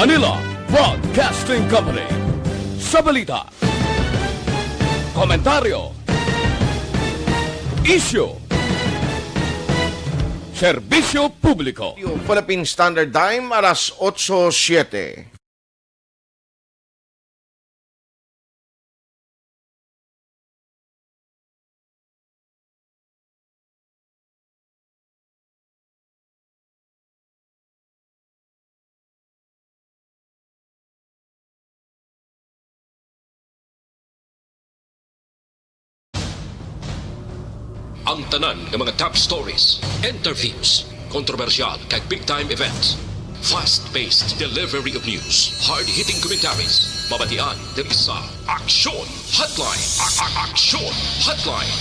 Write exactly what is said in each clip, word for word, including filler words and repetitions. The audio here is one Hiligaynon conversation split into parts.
Manila Broadcasting Company. Sa balita, komentaryo, isyu, serbisyo publiko. Philippine Standard Time, alas otso siete. Ang tanan nga mga top stories, interviews, kontrobersyal kag big time events. Fast-paced delivery of news, hard-hitting commentaries. Mabatian diri sa Aksyon Hotline. A- a- Aksyon Hotline.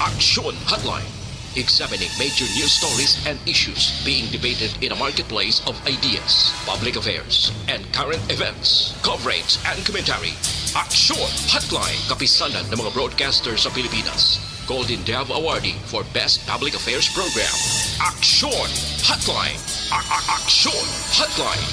Aksyon Hotline. Examining major news stories and issues being debated in a marketplace of ideas, public affairs, and current events. Coverage and commentary. Aksyon Hotline. Kapisanan ng mga broadcaster sa Pilipinas. Golden Dove Awardee for Best Public Affairs Program. Aksyon Hotline. A- a- Aksyon Hotline.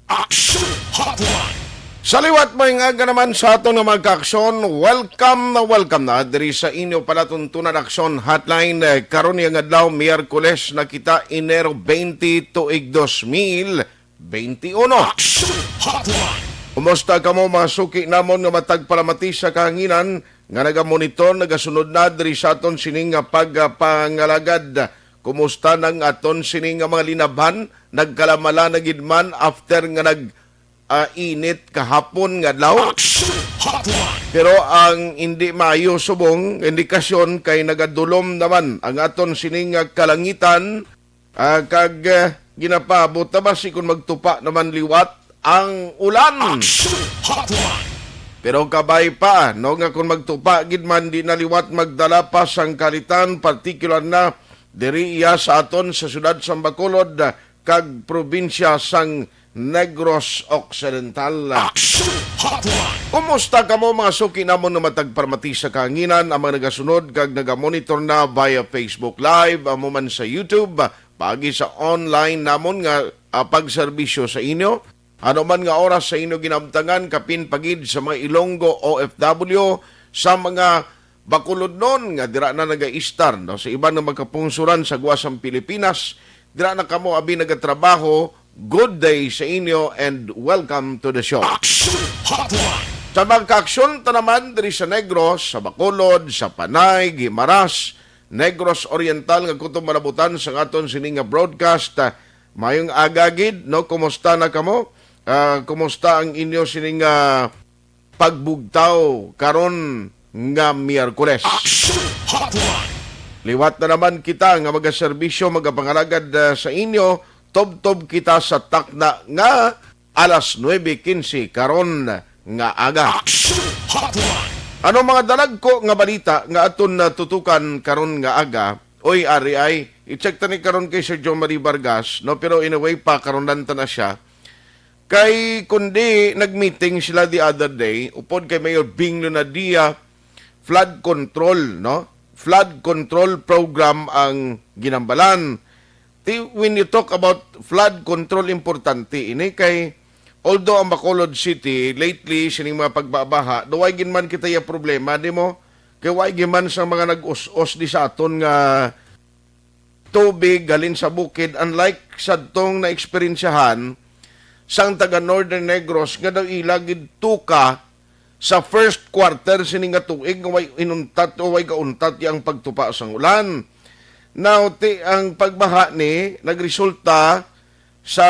Aksyon Hotline. Sa liwat, maayong aga naman sa aton nga mga kaaksyon. Welcome na welcome na diri sa inyo palatuntunan Aksyon Hotline. Eh, karon nga adlaw, Miyerkules na kita, Enero twenty, tuig dos mil twenty-uno. Aksyon Hotline. Kumusta kamo, mga suki namon nga matag palamati sa kahanginan, nga nagamonitor, nagasunod na diri sa aton sining nga pagpangalagad? Kumusta nang aton sining nga mga linabhan? Nagkalamala na gid man after nga nag, ah, init kahapon nga adlaw? Aksyon Hotline. Pero ang hindi maayo subong indikasyon kay nagadulom naman ang aton sining nga kalangitan, ah, kag, ah, ginapaabot na basi kon magtupa naman liwat ang ulan. Aksyon Hotline. Pero kabay pa, no, nga kon magtupa gid man, di na liwat magdala pa sang kalitan, partikular na diri iya sa aton sa siyudad sang Bacolod kag probinsya sang Negros Occidental. Aksyon Hotline. Kumusta kamo, mga suki namon nga matag palamati sa kahanginan, ang mga nagasunod kag nagamonitor na via Facebook Live, amo man sa YouTube, paagi sa online namon nga, ah, pagserbisyo sa inyo? Ano man nga oras sa inyo ginabtangan, kapin pa gid sa mga Ilonggo O F W, sa mga Bacolodnon nga dira na nagaistar, no, sa iban nga mga kapungsuran sa guwa sang Pilipinas, dira na kamo abi nagatrabaho. Good day sa inyo and welcome to the show. Aksyon Hotline. Sa mga kaaksyon ta naman diri sa Negros, sa Bacolod, sa Panay, Guimaras, Negros Oriental nga kutob malabutan sa aton sini nga broadcast, ah, mayong aga gid, no? Kumusta na kamo? Ah, kumusta ang inyo sining, ah, pagbugtaw karon nga Miyerkules? Aksyon Hotline. Liwat na naman kita nga magaserbisyo, magapangalagad, ah, sa inyo, tubtob kita sa takna nga alas nuebe quince karon nga aga. Aksyon Hotline. Ano mga dalagko nga balita nga aton natutukan karon nga aga? Oy, ari ay, i-check ta ni karon kay Sir John Marie Vargas, no? Pero in a way pa, karon lang ta na siya. Kay kundi nag-meeting sila the other day, upod kay Mayor Bing Lunadia, flood control, no? Flood control program ang ginambalan. Ti, when you talk about flood control, importante ini kay, although ang Bacolod City lately sining mga pagbabaha, daw ay gid man kita ya problema, di mo? Kay way gid man sa mga nag-us-os di sa aton nga tubig halin sa bukid, unlike sadtong naeksperyensyahan sang taga Northern Negros nga daw ila gid tuka sa first quarter sini nga tuig nga way inuntat o way kauntat ya ang pagtupa sang ulan. Now, ti, ang pagbaha ni nagresulta sa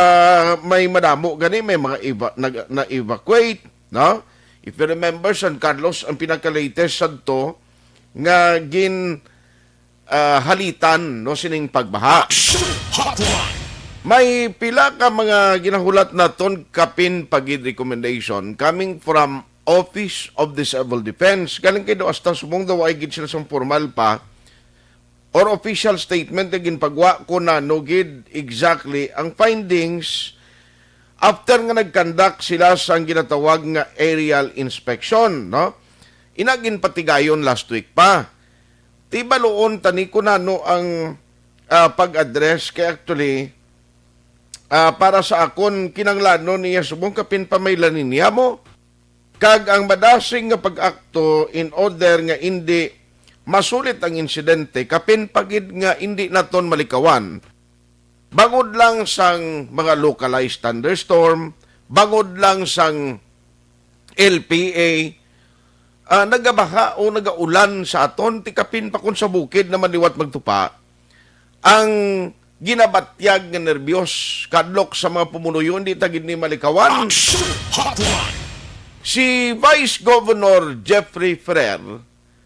may madamo gani, may mga eva-, nag-, na-evacuate, no? If you remember, San Carlos ang pinaka-latest sadto nga gin, ah, halitan, no, sining pagbaha. Action Hotline. May pila ka mga ginahulat naton kapin pa gid recommendation coming from Office of the Civil Defense. Galing kay do hasta subong daw ay gid sila sang formal pa or official statement nga ginpagwa ko na no gid exactly ang findings after nga nag-conduct sila sang ginatawag nga aerial inspection, no? Ina ginpatigayon last week pa. Ti baluon tani kung ano ang, ah, pag-address, kay actually, ah, para sa akon, kinanglanon niya subong kapin pamailanin niya mo, kag ang madasig nga pag-akto in order nga indi masulit ang insidente, kapin pa gid nga indi naton malikawan. Bangod lang sang mga localized thunderstorm, bangod lang sang L P A, ah, nagabaha o nagaulan sa aton, ti kapin pa kon sa bukid naman liwat magtupa, ang ginabatyag nga nerbyos kadlok sa mga pumuluyo, hindi ta gid ni malikawan. Action Hotline! Si Vice Governor Jeffrey Ferrer,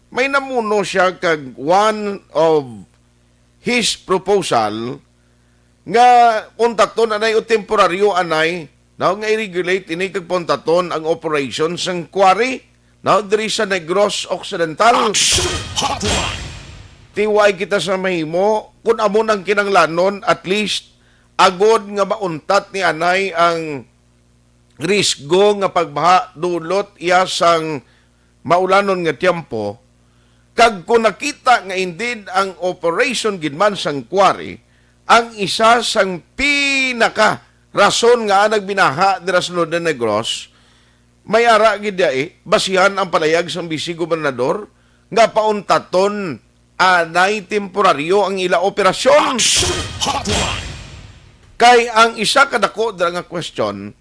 may namuno siya kag one of his proposal nga untaton anay o temporaryo anay, no, nga i-regulate ini kag pauntaton ang operation sang quarry, no, diri sa Negros Occidental. Action Hotline! Ti way kita sa mahimo, kun amo nang kinanglanon, at least, agod nga mauntat ni anay ang risgo nga pagbaha dulot iya sang maulanon nga tiyempo, kag kon nakita nga indeed ang operation gid man sang quarry ang isa sang pinaka rason nga nagbinaha dira sa Lourdes Negros, may ara gid diay basihan ang palayag sang Vice Gobernador nga pauntaton anay temporaryo ang ila operasyon. Action Hotline! Kay ang isa ka dako dira nga question,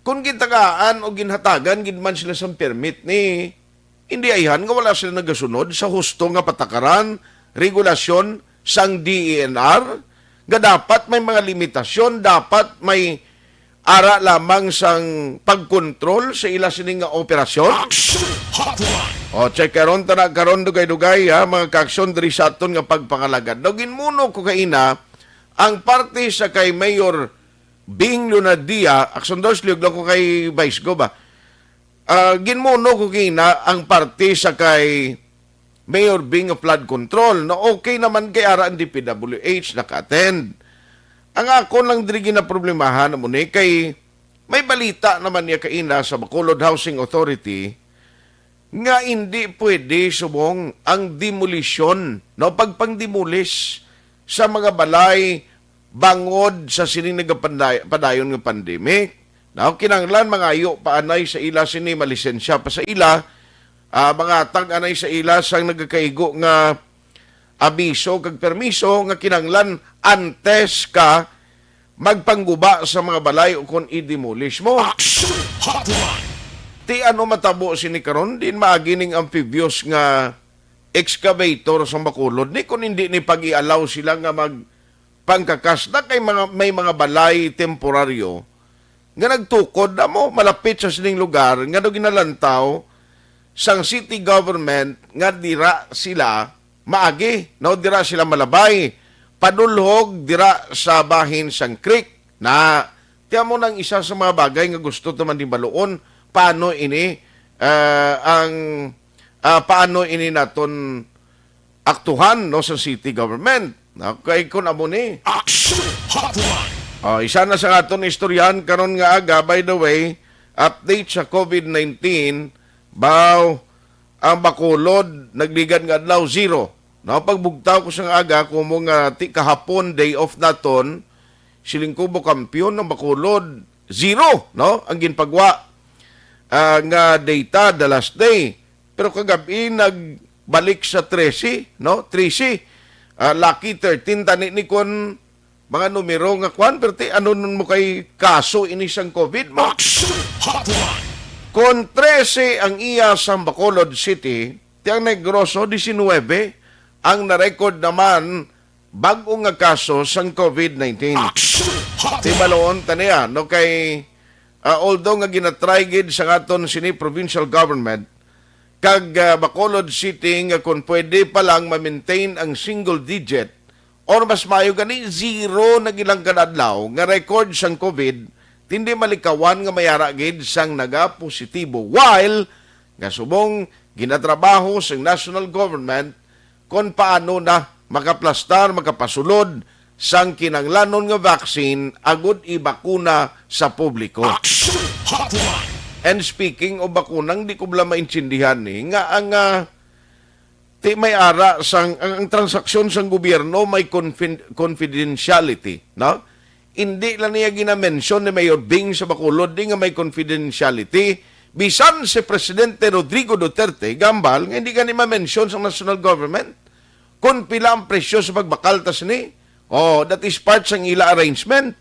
kung gitagaan o ginhatagan gid man sila sang permit ni, hindi ayhan nga wala sila nagasunod sa husto nga patakaran, regulasyon sang D E N R, nga dapat may mga limitasyon, dapat may ara lamang sang pagkontrol sa ila sini nga operasyon. Action Hotline! O, check karon, tana karon, dugay-dugay, ha, mga kaaksyon diri sa aton nga pagpangalagad. Daw ginmuno ko kaina ang parte sa kay Mayor Bing Lunardia, aksyon dos, liyog lang ko kay Vice Gov, ah. Ah, ginmuno ko kina ang parte sa kay Mayor Bing of Flood Control. Na okay naman kay ara ang D P W H naka-attend. Ang akon lang diri ginaproblemahan mo ni kay may balita naman niya kaina sa Bacolod Housing Authority nga hindi pwede subong ang demolisyon, no, pagpangdemolis sa mga balay bangod sa sining nagapanday-, padayon nga pandemic. Now, kinahanglan mangayo pa anay sa ila sini, malisensya pa sa ila, ah, mangatag anay sa ila sang nagakaigo nga abiso kag permiso nga kinahanglan antes ka magpangguba sa mga balay o kon i-demolish mo. Action Hotline! Ti ano matabo sini karon? Din maagi ning amphibious nga excavator sa Bacolod ni, kung hindi ni pag-i-allow sila nga mag pangkakas na kay mga, may mga balay temporaryo nga nagtukod na mo malapit sa sining lugar nga daw ginalantaw sang city government nga dira sila maagi, no, dira sila malabay, padulhog dira sa bahin sang creek. Na, tiyan mo nang isa sa mga bagay nga gusto ta man di baluon, paano ini, ah, ang, ah, paano ini naton aktuhan, no, sa city government. Okay, kun amo ni. Action Hotline! Oh, isa na sa aton istoryahan karon nga aga, by the way, update sa COVID nineteen, baw, ang Bacolod, nagligad nga adlaw, zero. No, pagbugtaw ko sa aga, kumo nga ti kahapon, day off naton, siling ko mo kampiyon ang Bacolod, zero, no, ang ginpagwa, ah, nga data the last day. Pero kagabi, nagbalik sa trese, no? Trese. Ah, lucky thirteen, tani ni kon mga numero nga kwan, pero ti, ano nun mo kay kaso ini sang COVID mo? Action Hotline! Kon trese ang iya sa Bacolod City, ti ang Negros, diecinuebe ang na-record naman bag-o nga kaso sang COVID nineteen. Action Hotline! Ti baloon ta niya, no, kay, ah, although nga ginatry gid sa aton sini provincial government, kag, ah, Bacolod City nga kung pwede pa lang ma-maintain ang single digit or mas maayo gani, zero na gid lang kada adlaw nga record sang COVID, ti indi malikawan nga may ara gid sang nagapositibo. While nga subong ginatrabaho sang national government kon paano na makaplastar, makapasulod sang kinanglanon nga vaccine agud ibakuna sa publiko. Action Hotline! And speaking of bakunang, di ko bala maintindihan ni nga ang, ah, Ti may ara sang, ang, ang transaksyon sang gobyerno may confin-, confidentiality, no? Hindi lang niya gina-mention ni Mayor Bing sa Bacolod di nga may confidentiality. Bisan si Presidente Rodrigo Duterte gambal nga hindi gani ma-mention sa national government kung pila ang presyo sa pagbakal ta sini. Oh, that is part sang ila arrangement.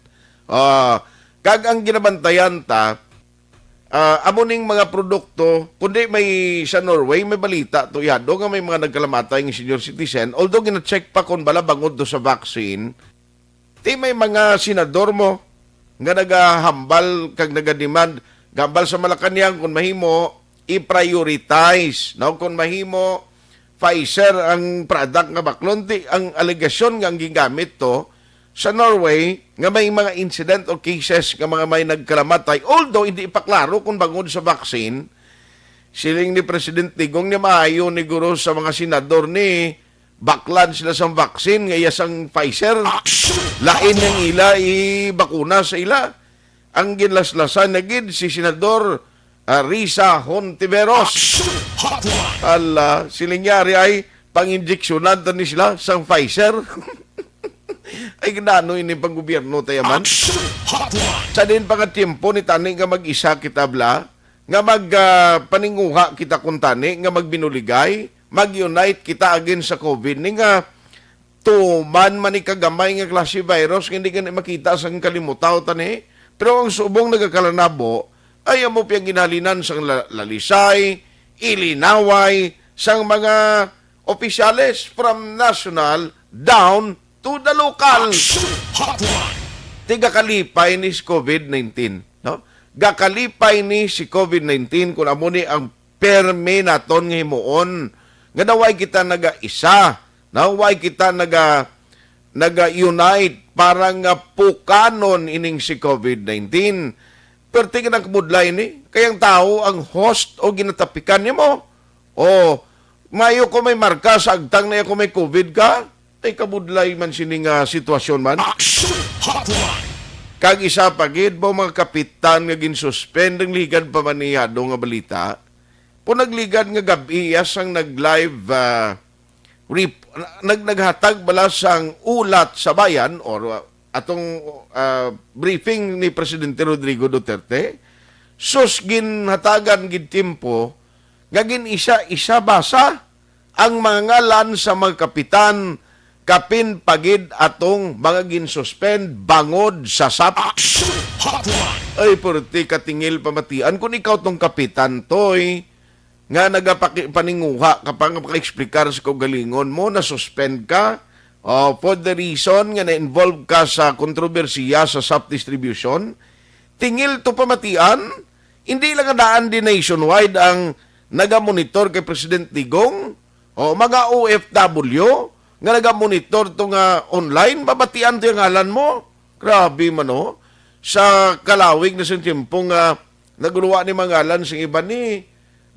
Ah, kag ang ginabantayan ta, ah, amo ning mga produkto, kundi may sa Norway, may balita to, ihado nga may mga nagkalamatay nga senior citizen, although gina-check pa kung bala bangod to sa vaccine, ti may mga senador mo nga nagahambal kag nagademand, gambal sa Malacañang kung mahimo, i-prioritize, no? Kung mahimo, Pfizer ang product nga baklon, ti ang alegasyon nga ang gigamit to sa Norway nga may mga incident o cases nga mga may nagkalamatay, although hindi pa klaro kung bangod sa vaccine. Siling ni President Digong ni maayo ni guro sa mga senador ni baklan sila sang vaccine nga iya sang Pfizer. Lain ang ila ibakuna sa ila. Ang ginlaslasan na gid si Senador, ah, Risa Hontiveros. Action Hotline. Ala, siling niya, ari ay panginjeksyonan ta ni sila sang Pfizer. Ay, ginano ini pang gobyerno tayo man? Action Hotline. Sa din pa nga tiyempo ni tani nga mag-isa kita bla, nga mag, ah, paninguha kita kung tani nga magbinuligay, mag-unite kita against sa COVID ni nga tuman man ni kagamay nga klase virus nga hindi gani makita sang kalimutaw tani. Pero ang subong nagakalanabo ay amo piyang ginhalinan sang la-, lalisay, ilinaway sang mga opisyales from national down to the local. Action Hotline. Ti gakalipay ni si COVID nineteen, no? Gakalipay ni si COVID nineteen kung amo ni ang permi naton nga himuon, nga daw way kita nagaisa, daw way kita naga-, naga-unite para nga pukanon ining si COVID nineteen. Perti ka ng kabudlay ni, kay ang tao ang host o ginatapikan nimo. O, mayo ko may marka sa agtang na ako may COVID ka. Ay, kabudlay man sini nga sitwasyon man. Action Hotline. Kag isa pa gid, ba, mga kapitan nga ginsuspend ang ligad pa man ni Yado nga balita. Kung nagligad nga gab-i, iya sang nag-live, ah, rep-, nag-, naghatag bala sang ulat sa bayan or, ah, atong, ah, briefing ni Presidente Rodrigo Duterte, sus, ginhatagan gid tiempo nga gin-isa-isa basa ang mga ngalan sa mga kapitan, kapin pa gid atong mga ginsuspend bangod sa sap. Action Hotline. Ay, purti katingil pamatian. Kung ikaw tong kapitan, Toy, nga nagapaki-, paninguha ka pa nga maka-explicar sa kaugalingon mo, na-suspend ka, oh, for the reason nga na-involve ka sa kontrobersiya sa sap distribution, tingil to pamatian, hindi lang nga daan di nationwide ang nagamonitor kay President Digong, o mga O F W nga nagamonitor to nga online, babatian to yung ngalan mo. Grabe man, oh. Sa kalawig na sing tiyempo nga naguluwa ni mangalan sing iban ni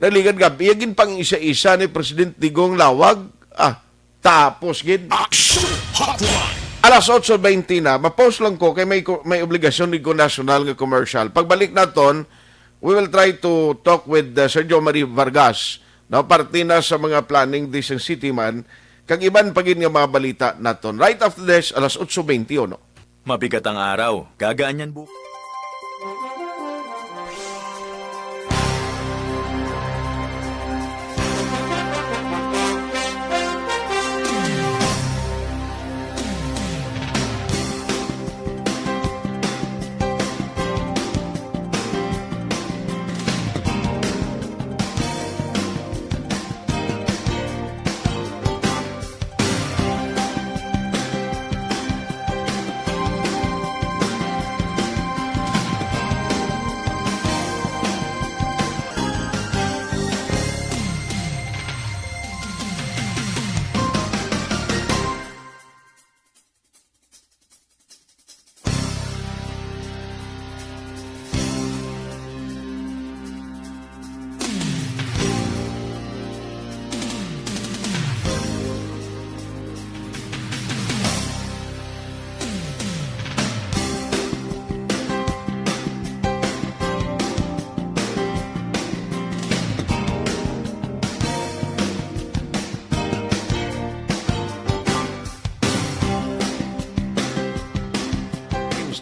naligad gab-i, ginpang-isa-isa ni President Digong Lawag. Ah, tapos gid. Action Hotline. Alas otso bente na, ma-pause lang ko kay may ko-, may obligasyon ni ko national nga commercial. Pagbalik naton, we will try to talk with, uh, Sir Joe Marie Vargas, no, parte na sa mga planning this ang city man, kag iban pa gid nga mga balita naton. Right after this, alas otso bente uno. Mabigat ang araw, gagaan yan bu-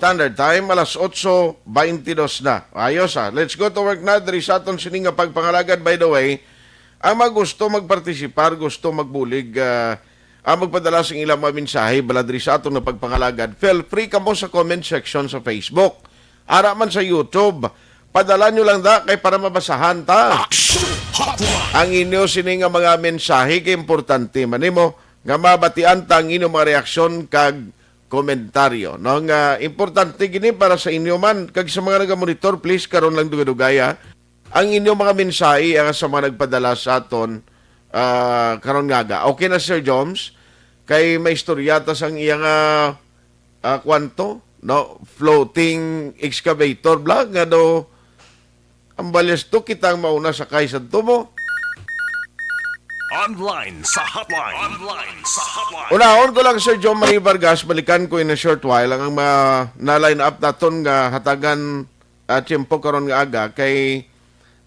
Standard Time, alas otso baintidos na. Ayos, ah. Let's go to work na. Diri sa aton sini nga pagpangalagad, by the way, ang mga gusto magpartisipar, gusto magbulig, ah, ah, magpadala sa ilang mga mensahe, bala diri sa aton nga pagpangalagad, feel free kamo sa comment section sa Facebook. Ara man sa YouTube, padala nyo lang da kay para mabasahan ta. Action Hotline. Ang inyo sini nga mga mensahe kay importante man nimo nga mabatian ta ang inyong mga reaksyon kag komentaryo, no? Nga importante gini para sa inyo man kag sa mga nagamonitor, please karon lang dugay-dugay, ha? Ang inyong mga mensahe, ang sa mga nagpadala sa aton, ah, karon nga aga. Okay na, Sir Joms? Kay may istorya ta sang iya nga, ah, kwanto, no? Floating excavator bla nga do ang balyas to kita ang mauna sa kay sa tubo. Online sa hotline. Online sa hotline. Unahon ko lang, Sir John Marie Vargas, balikan ko in a short while ang, ang mga na-line up naton nga hatagan, ah, tiyempo karon nga aga kay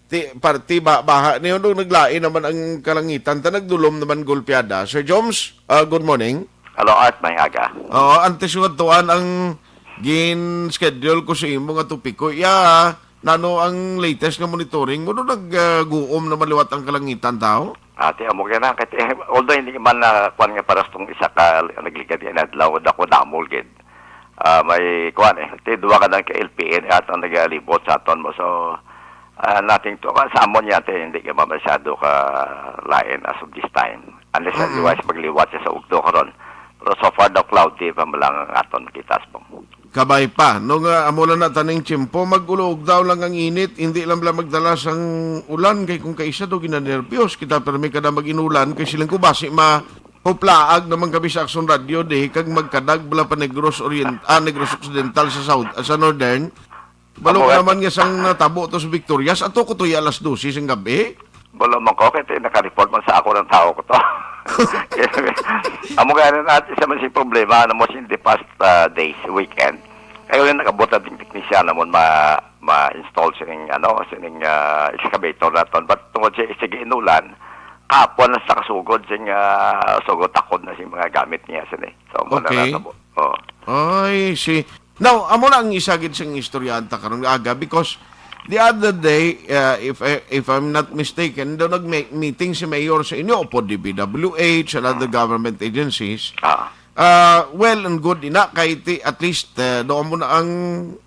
ti, parti ba, baha niyo nung naglain naman ang kalangitan ta nagdulom naman gulpiada. Sir Joms, ah, good morning. Hello, Art, may aga. Oo, antes ko adtuan ang gin-schedule ko sa imo nga topiko. Ya, nano ang latest nga monitoring mo? Do nag, ah, guom na maliwat ang kalangitan tao? Ate, amo ka na. Kasi, although hindi man na, kuwan nga paras tong isa ka nagligad nga adlaw, dako damol gid. Ah, may, kuwan eh, ti, duwa ka lang ka L P N at ang nagalibot sa aton mo. So, ah, nothing to, sa amon yan, ti, hindi ka masyado ka lain as of this time. Unless Mm-mm. otherwise, magliwat siya sa ugto karon. Pero so far daw cloudy pa man lang ang aton makita, Bong. Kabay pa. No nga, amo lang na taning tiyempo, mag-ulog daw lang ang init, hindi lang bala magdala sang ulan, kay kung kaisa do ginanerbyos, kita permi kada mag-inulan, kay silang ko basi ma-, huplaag naman kami sa Aksyon Radio, di, kag magkadag bala pa Negros Orient-, ah, Negros Occidental sa South, ah, sa Northern. Balo Amo ka nga. naman nga sang natabo to sa Victorias, ato ko to alas dose sang gabi. Wala man ko, kaya ti-, naka-report man sa ako ng tao ko to. Amo nga na natin sa man si problema, ano mo, in the past, ah, days, weekend. Kaya wala nakabot ang technician naman ma, ma-install sining, ano, sining, ah, excavator naton. But tungod siya, sige inulan, kapon na sa kasugod, sing, ah, sugod takod na sing mga gamit niya, sini. So, mo na Okay. natabo. Oh. Ay, si Now, amo na ang isa gid sing istoryahan ta karon nga aga because the other day, uh, if I, if I'm not mistaken, daw nag-meeting si Mayor sa inyo, upod D P W H and other government agencies. Ah. Uh, well and good ina kay ti, at least uh, doon mo na ang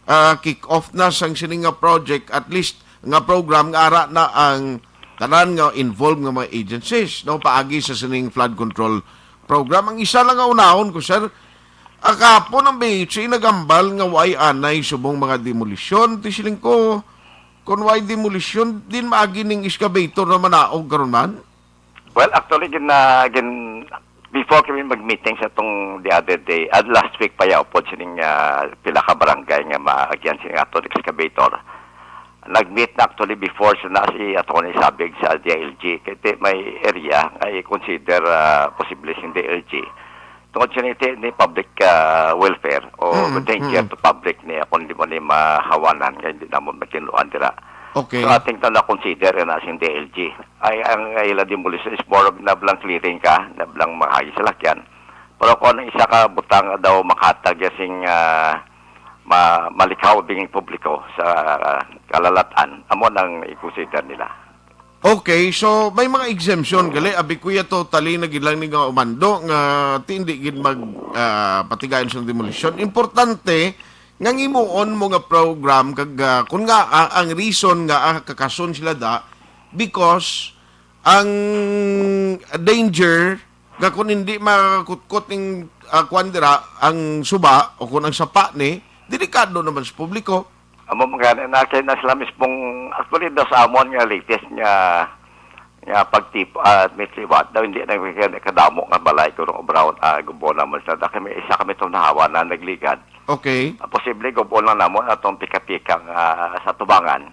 uh, kick off na sang sini nga project, at least nga program nga ara na ang tanan nga involved nga mga agencies, no, paagi sa sining flood control program. Ang isa lang nga unahon ko, sir, ah, kahapon ang B H A nagambal nga way anay subong mga demolisyon. Ti siling ko, kung way demolisyon, din maagi ning excavator na manaog karon man? Well, actually, gin, ah, gin, before kami mag-meeting sa tong the other day, ah, last week pa yaw pod sining, ah, pila ka barangay nga maagyan sining aton excavator. Nag-meet na actually before sa na si Attorney Sabig sa D I L G. Kaya ti may area nga i-consider, ah, posible sing D I L G. Tungod siya ni, ni public, ah, welfare o Mm, danger mm. to public ni kung di mo ni mahawanan kay hindi naman matinluan dira. Okay. So, ating to na-consider na sing D I L G. Ay, ang ila demolition is more of nablang clearing ka, nablang mahagi sa lakyan. Pero kung ang isa ka butang daw makatag ya sing, ah, ma-, malikaw bing publiko sa, ah, kalalatan, amo nang i-consider nila. Okay, so may mga exemption gali, abi kuya, totally na gid lang ni nga umando nga ti hindi gid mag, ah, patigayon sa demolition. Importante nga ngimuon mo nga program kag, ah, kun nga, ah, ang reason nga, ah, kakason sila da because ang danger nga kun hindi makakutkot ning, ah, kwan dira, ang suba o kun ang sapa ni, delikado naman sa publiko. Amo man gani na kay na sila mismong, actually, daw sa amon nga latest nga, nga pagtip-, ah, may liwat daw, hindi na kay kadamo nga balay ko rong obrahon, ah, gubo naman sa da kami, isa kami tong nahawa na nagligad. Okay. Ah, posible gubo lang namon atong pika-pika nga sa tubangan.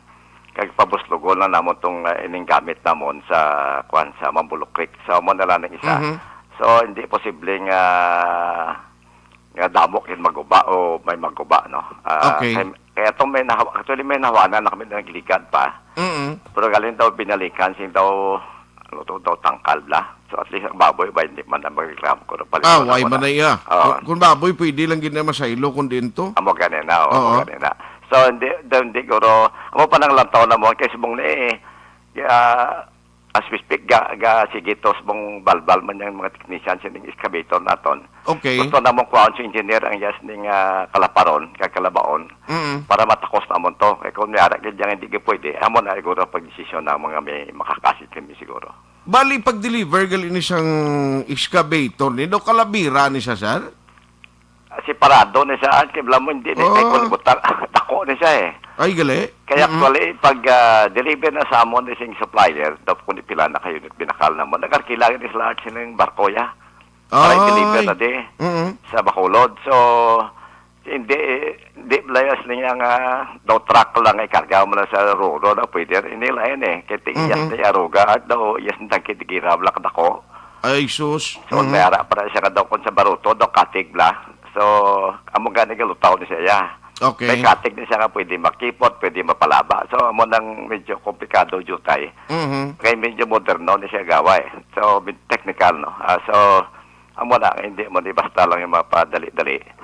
Kag pabuslogon lang namon tong, ah, ining gamit namon sa, kwan, sa Mambulok Creek. So, amo na lang ang isa. Mhm. So, hindi posible nga nga damo kay maguba o may maguba, no? Ah, Okay. kay, kay atong may nahaw-, actually, may nahawanan na kami na nagligad pa. Mm. Pero galing daw binalikan, sing daw, Ano to, daw tangkal bla. So, at least ang baboy ba, hindi man na magreklamo ko ng Ah, paliwanag why ko man na. na iya? Oo. Kung, kung baboy, pwede lang gid na masaylo kung diin to. Amo gani na, oo, amo Oo. gani na. So, hindi, daw hindi, guro, amo pa nang lantaw na mo, kay subong ni, ah, as we speak, ga, ga, sige to, subong balbal man yung mga technician, sining excavator naton. Okay. Gusto namon kuhaon si engineer ang yes ning, ah, kalaparon, kag kalabaon, Mm. para matakos namon to. Kay kung may ara gid yang hindi gid pwede, amo na siguro pagdesisyon na mga may makakasit kami siguro. Bali, pag-deliver gali ni sang excavator ni, daw kalabira ni siya, sir? Ah, separado ni siya, kay bala mo, hindi ni Oh. kay kung buta-, dako ni siya eh. Ay, gali? Kaya Mm. actually, pag, ah, deliver na sa amon ni sing supplier, daw kung pila na kayo binakal na mo, nag-arkila ni sila sining barko ya. Para i-deliver Ay. na di Mm. sa Bacolod. So, hindi, hindi layas niya nga daw truck lang ay karga mo lang sa roro na pwede. Hindi lang yun eh. Kaya ti-, iyas Mhm. ni aruga at daw iyas ni tangki di gira bla kadako. Ay, sus. So, Mhm. may ara pa na siya nga daw kung sa baruto, daw katig bla. So, amo gani galutaw ni siya. Okay. May katig ni siya nga pwede makipot, pwede mapalaba. So, amo nang medyo komplikado jutay. Mhm. Kay medyo moderno ni siya gawa eh. So, med-, technical, no? Ah, so, amo na, hindi mo ni basta lang yung mapadali-dali.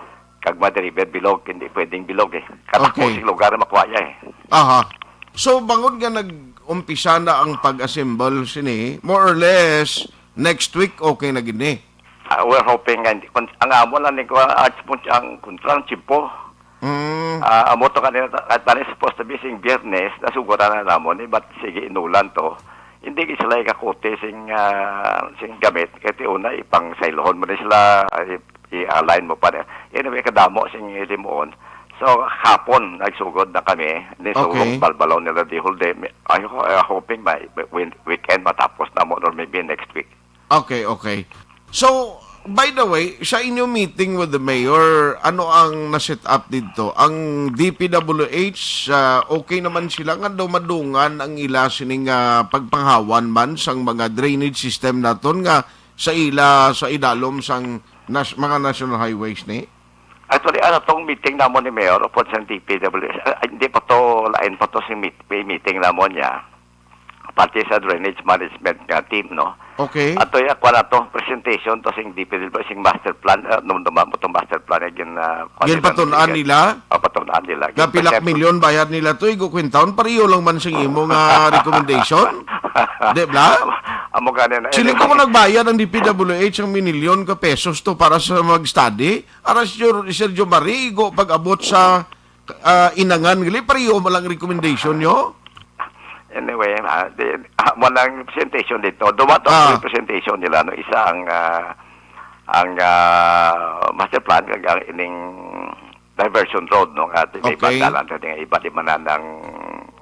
Kag ma-deliver bilog, hindi pwedeng bilog eh. Kadako Okay. sing lugar na makuha niya eh. Aha. So, bangod nga nag-umpisa na ang pag-assemble sini, more or less, next week, okay na gid ni? Ah, we're hoping nga, hindi, kun-, ang amo lang ni kuha, arts mo ang kontra, ang tiyempo. Mm. Ah, amo to kanina, at pare supposed to be sing Biyernes, nasuguran na namon, eh, but sige, inulan to. Hindi gid sila ikakuti sing, ah, sing gamit, kay ti una, ipang saylohon mo na sila, ah, i-, i-align mo pa na. Anyway, kadamo sing himuon. So, hapon, nagsugod na kami, ni Okay. sugod balbalaw nila di whole day. May, ay, ho-, ay, hoping may, may win-, weekend matapos na mo, or maybe next week. Okay, okay. So, by the way, sa inyo meeting with the mayor, ano ang na-set up dito? Ang D P W H, ah, okay naman sila nga daw madungan ang ila sining, ah, pagpanghawan man sang mga drainage system naton nga sa ila, sa idalom sang nas-, mga national highways ni? Actually, ano tong meeting namon ni Mayor upod sa D P W H, ah, hindi pa to, lain pa to si meet-, may meeting namon niya. Pati sa drainage management nga team, no? Okay. Ato ya, kuwan na to, presentation to sing D P W H, sing master plan, ah, nung dumamo tong master plan, eh, gin, ah, kuwan Gin nila, patun-an gin-, nila? ah, patun-an nila. Gin-present Nga pila ka milyon bayad nila to, igo kwentaon, pareho lang man sing imo nga recommendation. Di bla? Amo gani na. Siling ko kung nagbayad ang D P W H ang minilyon ka pesos to para sa mag-study, ara si Sir, Sir Jomari, igo pag-abot sa, ah, Inangan, gali, pareho man lang recommendation nyo? Anyway, ah, di, ah, mo lang presentation dito. Duwa to Ah. ang presentation nila, no? Isa ang, ah, ang, ah, master plan, kag ang ining diversion road, no? Nga, di may Okay. banda lang, di nga iba, di man na ng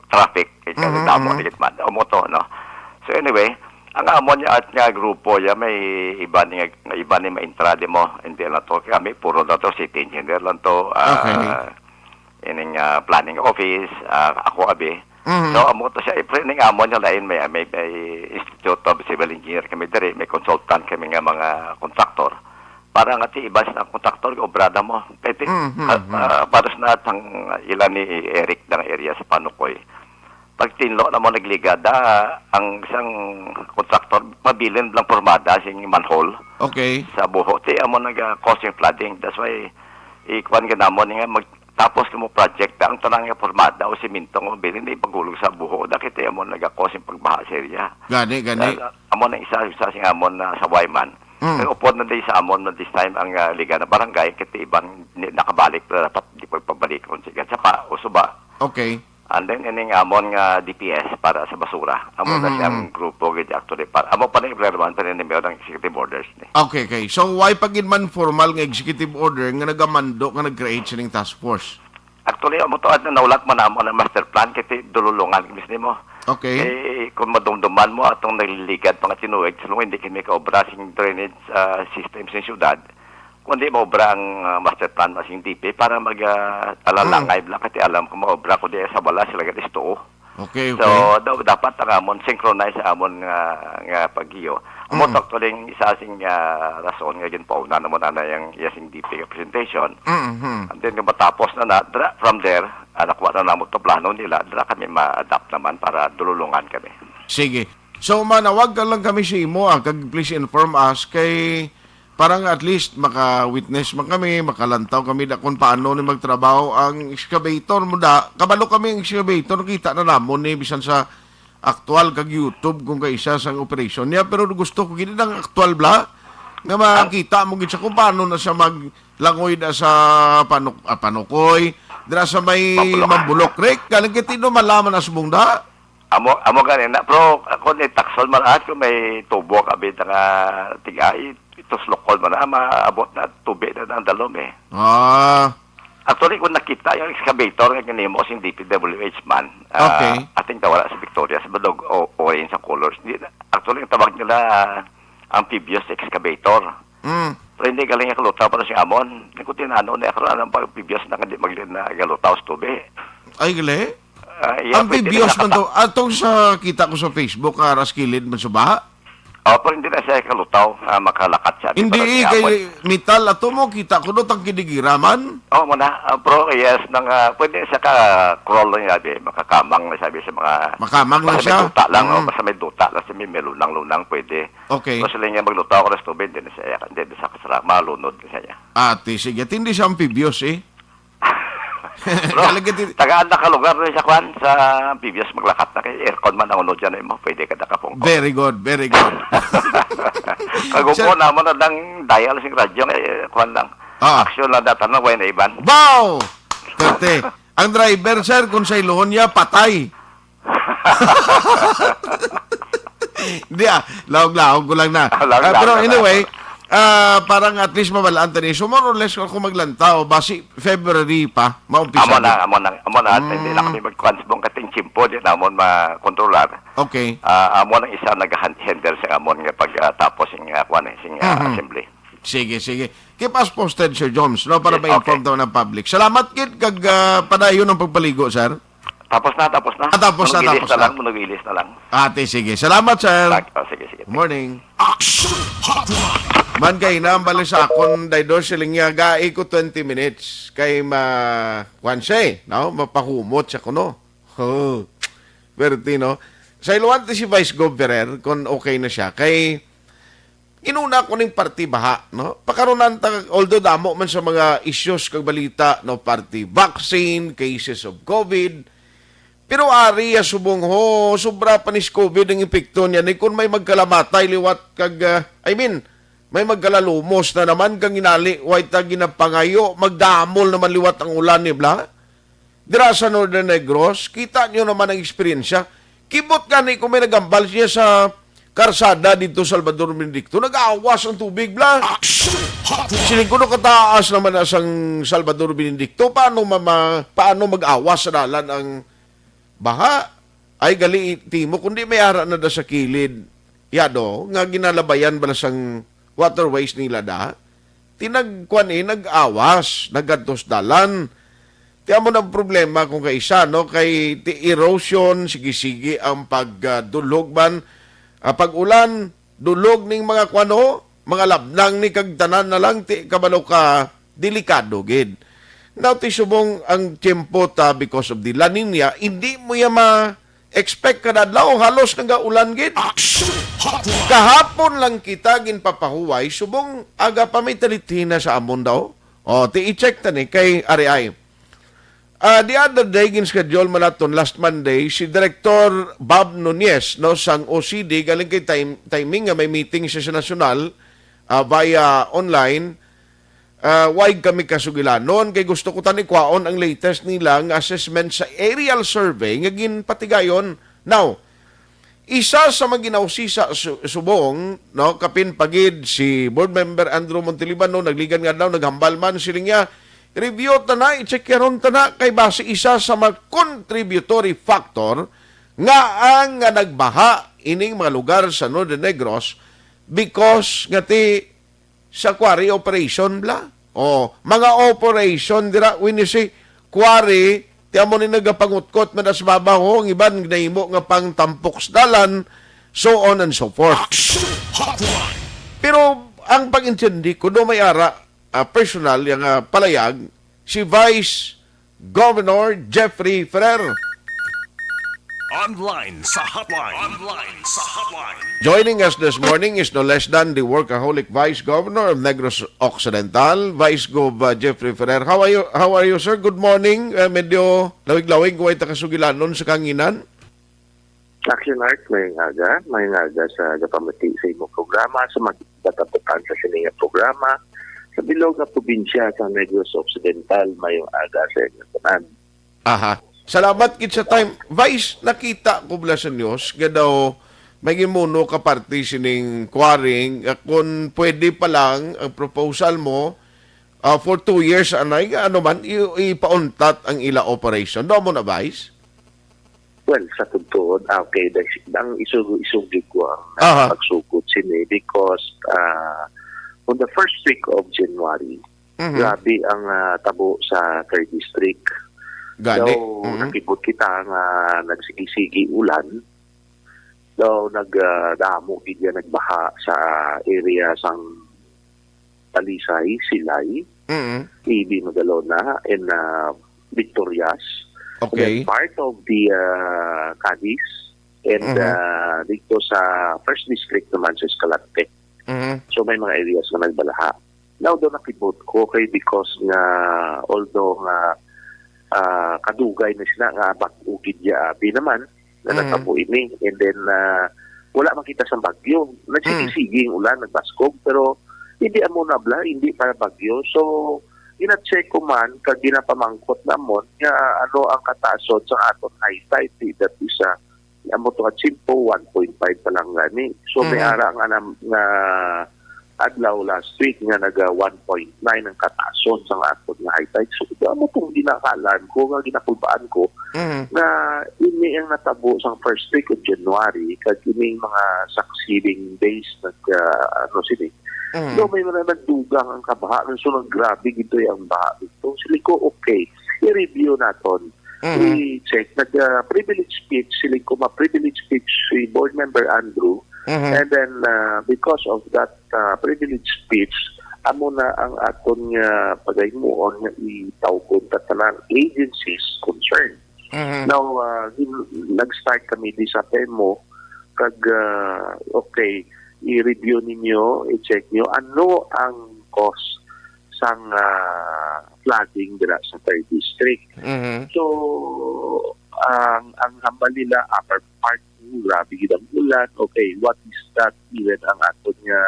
traffic, kay Mhm, damo mhm. di man. Amo to, no? So anyway, ang amo niya at nga grupo, ya, may iba ni nga, iba ni maintra di mo, hindi lang to. Kami, puro na to, city engineer lang to. Ah, Okay. ining, ah, planning office, ah, ako abi. Mhm. So, amo to siya, ipre-, ning amo niya lain, may, may, may Institute of Civil Engineer kami diri, may consultant kami nga mga contractor. Para nga ti iban sa contractor, obrada mo. Kay ti-, Mhm, ah, mhm. ah, para sa natang ilan ni Eric ng area sa Panukoy. Pag tinlo na mo nagligada, ang isang contractor, mabilin lang pormada sing manhole Okay. sa buho. Ti amo naga-causing flooding. That's why, ikuan ka namon nga mag-, tapos mo project, ang tanan nga pormada o simento nga mabilin, di pagulog sa buho. Dakit ti amo naga-causing pagbaha sa area. Gani, gani. Dahil, ah, amo na isa, isa sing amon na sa Wayman. Mm. Kay upod na di sa amon na this time ang, ah, Liga na Barangay, kay ti iban ni-, nakabalik na dapat di pagpabalikon siya. Sa pa, o suba. Okay. And then, ining amon nga D P S para sa basura. Amo na Mhm. siyang grupo gid actually. Para, amo pa ni Ibrahim, pa ni Mayor ng executive orders ni. Okay, okay. So, why pa gid man formal nga executive order nga nagamando nga nag-create sining task force? Actually, amo to, at naulat man namo ang master plan, kay ti dululungan, mismo mo. Okay. Eh, kung madumduman mo, atong nagliligad pa nga tinuig, sulong hindi kami kaobra sing drainage, ah, system sa syudad, kundi maobra ang, ah, master plan, masing D P, para mag, ah, alalangay Mm. lang, kasi alam ko maobra, kundi sa wala sila gad istuo. Okay, So, okay. da-, dapat ang amon synchronize sa amon nga, nga paggiyo. Amo Mm. to actually ang isa sing, ah, rason nga ginpauna namon ana yang iya sing D P nga presentation. Mm-hmm. And then, kung matapos na na, dra-, from there, ah, nakuha na namo to plano nila, dra kami ma-adapt naman para dululungan kami. Sige. So, manawag ka lang kami sa imo, ah, kag please inform us kay para nga at least maka-witness man kami, makalantaw kami da kung paano ni magtrabaho ang excavator mo da. Kabalo kami ang excavator, kita na namon ni bisan sa aktual kag YouTube kung kaisa sang operasyon niya, pero gusto ko gid ang aktual bla nga makita mo gid sa kung paano na siya maglangoy da sa panuk-, ah, panukoy, dira sa may Mambulok. Mambulok, Rick. Galing kay tino malaman as mong da. Amo, amo gani na, pero ako ni taksol man at kung may tubo ka bita nga tigai, ito slukol man na, maabot na, tubi na ang dalom eh. Ah. Actually, kung nakita yung excavator nga ginimo sing D P W H man, ah, Okay. I think nawala sa Victoria, sa Badog, o, orange ang colors. Hindi na, actually, ang tawag nila, ah, amphibious excavator. Mm. Pero hindi galing ang kalutaw para si Amon. Hindi ko tinano na ako, anong pag-amphibious na hindi magli-, na kalutaw sa tubi. Ay, gali? Ah, iya, pwede Amphibious na man to. Atong sa kita ko sa Facebook, ah, ras kilid man sa baha. Oh, pero hindi na siya kalutaw, ah, makalakat siya. Hindi, Di pa na eh, kay siya metal ato mo, kita ko do, tang kinigira man. Oh, muna. Ah, pero yes, nang, ah, pwede siya ka crawl lang, sabi, makakamang na, sabi, sa mga Makamang lang basta may siya? duta lang, oh, Mm. basta may duta lang, sa may, may lunang-lunang, pwede. Okay. Pero sila niya maglutaw ko sa tubig, hindi na siya, hindi na siya kasara, malunod na siya. Ate, sige. Hindi siya amphibious, eh. Bro, Talaga, ti- tagaan na ka lugar na sa kwan, sa amphibious maglakat na kay aircon man ang unod dyan, eh, mo. Pwede ka nakapungko. Very good, very good. Kagupo Sir- naman na lang dial sing radyo, eh, kwan lang. Ah. Action lang data na, Wayne Ivan. Wow! Karte, ang driver, sir, kung sa iluhon niya, patay. Hindi ah, laog-laog ko lang na. Ah, laog-laog Ah, pero lang na. anyway, ah, parang at least mabalaan tani. So more or less ako maglantaw, basi February pa, maumpisa Amo na, na. amo na, amo na. At hindi na Mm. kami magkuhan sa buong kating tiyempo, di namon makontrolar. Okay. Ah, amo nang isa nag-handle sa amon nga pag, ah, tapos sing, ah, kuwan eh, sing, ah, Mhm. assembly. Sige, sige. Keep us posted, Sir Jones, no, para Okay. ma-inform daw ng public. Salamat, kid, kag, ah, padayon ang pagpaligo, sir. Tapos na, tapos na. Ah, tapos na, Manugilis tapos na na. lang, manugilis na lang. Ate, sige. Salamat, sir. Tag-, oh, sige, sige. Good morning. Action Hotline. Man kay na, ang bali sa akon, Daydor, siling niya, gai ko twenty minutes. Kay ma-, kwan siya eh, no? Mapahumot siya kuno. Oh, pwerte, no? Sa iluwante si Vice Gov Ferrer, kung okay na siya, kay inuna ko ning party baha, no? Pakarunan ta, although damo man sa mga issues kag balita, no? Party vaccine, cases of COVID. Pero ari ya subong ho, sobra pa ni sa COVID ang epekto niya. Ni kung may magkalamatay liwat kag, ah, I mean, may magkalalumos na naman kang inali, way ta ginapangayo, magdamol naman liwat ang ulan, ni bla? Dira sa Northern Negros, kita nyo naman ang eksperyensya. Kibot gani kung may nagambal siya sa karsada dito sa Salvador Benedicto, nag-awas ang tubig, bla. Action Hotline. Siling ko, no, kataas naman na sang Salvador Benedicto, paano mama, paano mag-awas sa dalan ang baha? Ay, gali, timo, kundi may ara na da sa kilid. Yado, nga ginalabayan bala sang waterways nila da. Tinagkuan, eh, nag-awas, naggantos dalan. Ti amo na ang problema kung kaisa, no? Kay ti erosion, sige-sige ang pagdulog man, ah, pag-ulan, dulog ning mga kuano, mga labnang ni kag tanan na lang, ti kabalo ka, delikado gid. Now, ti subong ang tiyempo ta because of the La Niña, hindi mo ya ma-expect kada adlaw, halos nagaulan gid. Action Hotline. Kahapon lang kita ginpapahuway, subong aga pa may talitina sa amon daw. O, ti i-check ta ni kay ari ay. Ah, the other day, gin-schedule man naton last Monday, si Director Bob Nunez, no, sang O C D, galing kay time, timing nga may meeting siya sa nasyonal, ah, via online. Ah, wag kami kasugilanon, kay gusto ko tani kwaon ang latest nila nga assessment sa aerial survey nga ginpatigayon. Now, isa sa mga ginausisa su-, subong, no, kapin pa gid si Board Member Andrew Montelibano, nagligan nga daw, naghambal man, siling niya, "Review ta na, i-check yaron ta na, kay basi isa sa mga contributory factor nga ang, nga nagbaha ining mga lugar sa Northern Negros because nga ti sa quarry operation bla." O, mga operation dira, when you say quarry, ti amo ni nagapangutkot man sa babaw, ang iban nahimo nga pangtampok sa dalan, so on and so forth. Action Hotline. Pero ang pag-intindi ko, do may ara, ah, personal, yang, ah, palayag, si Vice Governor Jeffrey Ferrer. Online sa hotline. Online sa hotline. Joining us this morning is no less than the workaholic Vice Governor of Negros Occidental, Vice Gov, uh, Jeffrey Ferrer. How are you, how are you, sir? Good morning. Uh, medyo lawig-lawig, way ta kasugilanon sa kanginan. Action Art, may aga. May aga sa gapamati sa imong programa, sa mga katapatan sa sini nga programa, sa bilog nga probinsya sa Negros Occidental, mayong aga sa inyo tanan. Aha. Salamat gid sa time. Vice, nakita ko bala sa news nga daw may gimuno ka parte sining quarrying, ah, kung pwede pa lang ang proposal mo, ah, for two years, anay nga ano man, i-, ipauntat ang ila operation. Daw mo na, Vice? Well, sa tugtuon, ah, okay, ang isug-isug ko ang, ah, Aha. pagsugod sini because, ah, on the first week of January, Mhm. grabe ang, ah, tabo sa third district. Gani. So, Mhm. nakibot kita nga nagsigi-sigi ulan. Daw nag, ah, damo gid yan nagbaha sa area sang Talisay, Silay, Mhm. A B Magalona, and, ah, Victorias. Okay. And then part of the, ah, Cadiz, and, Mhm. ah, dito sa first district naman sa Escalante. Mhm. So, may mga areas nga nagbalaha. Now, daw nakibot ko kay because nga, although nga, ah, kadugay na sila nga bag-o gid ya, abi naman, na Mhm. nagtabo ini. And then, ah, wala makita sa bagyo. Nagsigi-sige ang ulan, nagbaskog, pero hindi amo na bala, hindi pa bagyo. So, gina-check ko man, kag ginapamangkot namon, nga ano ang katason sa aton high tide, di that is, ah, amo to at simpo, one point five pa lang gani. So, may Mhm. ara nga, nam-, nga adlaw last week nga naga one point nine ang katason sang aton nga high tide. So, amo tong ginakaalam ko, nga ginakulbaan ko, Mhm. nga ini ang natabo sang first week of January, kag ining mga succeeding days nag, ah, ano sini. Mhm. So, may mga nagdugang ang kabaha. So, naggrabe gid ang baha dito. Sili ko, okay, i-review naton. Mhm. I-check. Nag, ah, privilege speech, sili ko ma-privilege speech si Board Member Andrew. Mhm. And then, ah, because of that, ah, privilege speech, amo na ang aton nga pagahimuon nga itawgon ta tanan agencies concerned. Mhm. Now, ah, gin-, nag-start kami di sa PEMO, kag, ah, okay, i-review ninyo, i-check nyo ano ang cause sang, ah, flooding dira sa third district. Mhm. So, ang, ang hambal nila, upper part, oh, grabe gid ang ulan. Okay, what is that even ang aton nga,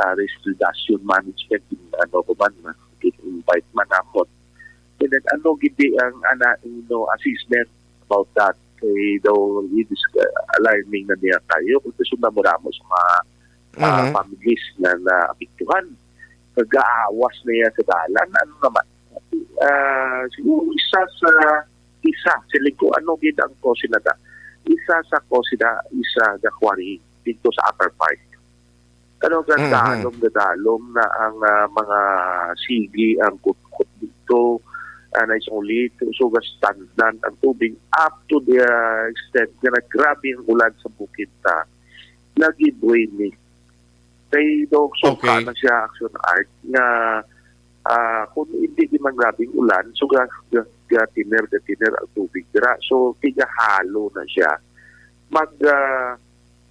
ah, risk reduction management? Ano ko man, invite man namon. And then, ano gid di ang ana, you know, assessment about that? Kay daw, it is, uh, alarming na niya kayo. Kung gusto na mo ramo sa mga, ah, Mhm. families na naapektuhan. Nag-aawas na yan sa dalan. Ano naman? Ah, siguro isa sa, isa, siling ko, ano gid ang cause na da? Isa sa cause na, isa the quarry dito sa upper part. Ano, Mhm. gadalom, gadalom na ang, ah, mga sigi, ang kutkot dito, ah, na isang ulit. So, gastandan ang tubig up to the, ah, extent nga naggrabe ang ulan sa bukid ta. Nag-iboy ni. Kay daw suka Okay. na siya, Action Art, nga, ah, kung hindi di man grabing ulan, so ga, ga, ga thinner, ga thinner ang tubig dira. So, tigahalo na siya. Mag, ah,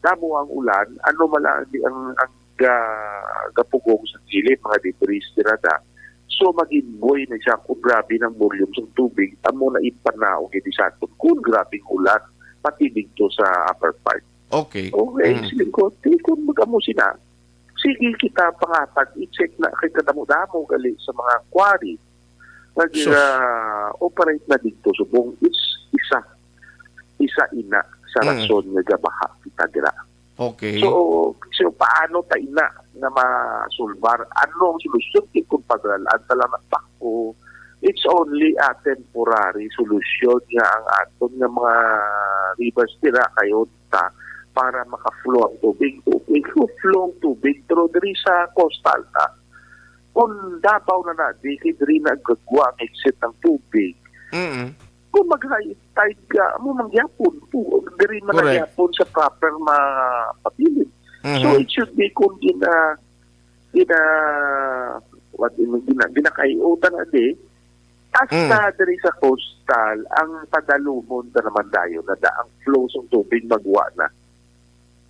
damo ang ulan, ano man lang di ang, ang ga, gapugong sa kilid, mga debris dira da. So, mag-iboy na siya kung grabe ng volume sa tubig, amo na ipanaog ini sa aton. Kung grabing ulan, pati dito sa upper part. Okay. Okay, Mm. siling ko, di kung mag-amo sina, sige kita pangatag, i-check na kay kadamo-damo gali sa mga quarry. Nag, Sus. ah, operate na dito subong is isa, isa ina sa Mm. rason nga gabaha kita dira. Okay. So, so paano ta ina nga masulbar? Ano ang solusyon? Di kung paglalaan ta lang ng bako, it's only a temporary solution nga ang aton nga mga rivers dira kayo ta para maka-flow ang tubig. Tubig, flow ang tubig, pero diri sa coastal ta, kung Davao na na, di kay diri nagkagwa ang exit ng tubig. Mm. Kung mag-high tide ka, amo man gyapon, pu-, diri man Correct. gyapon sa proper ma-, mapabilin. So, Mhm. it should be kung gina-, gina-, what, gina-, ginakaiutan na di, Hasta Mm. diri sa coastal, ang padalumon ta naman dayon na da ang flow sang tubig magwa na.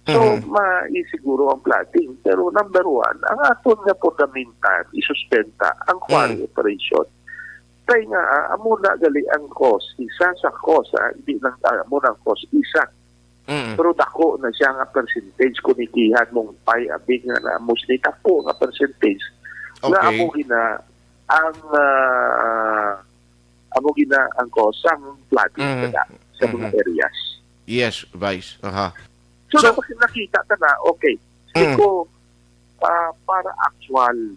So, Mm. maisiguro ang flooding. Pero number one, ang aton nga for the meantime, isuspenda ang quarry Mm. operation. Kay nga, ah, amo na gali ang cause. Isa sa cause, ah, hindi lang, ah, amo na ang cause. Isa. Mm. Pero dako na siya nga percentage. Kung ikihan mong pie, abi nga na mostly dako nga percentage. Nga Okay. amo gina, ang, ah, amo gina ang cause ang flooding Mm. kada sa mga Mm. areas. Yes, Vice. Aha. So, So, dapat nakita ka na, okay. Mm. Siko, ah, para actual,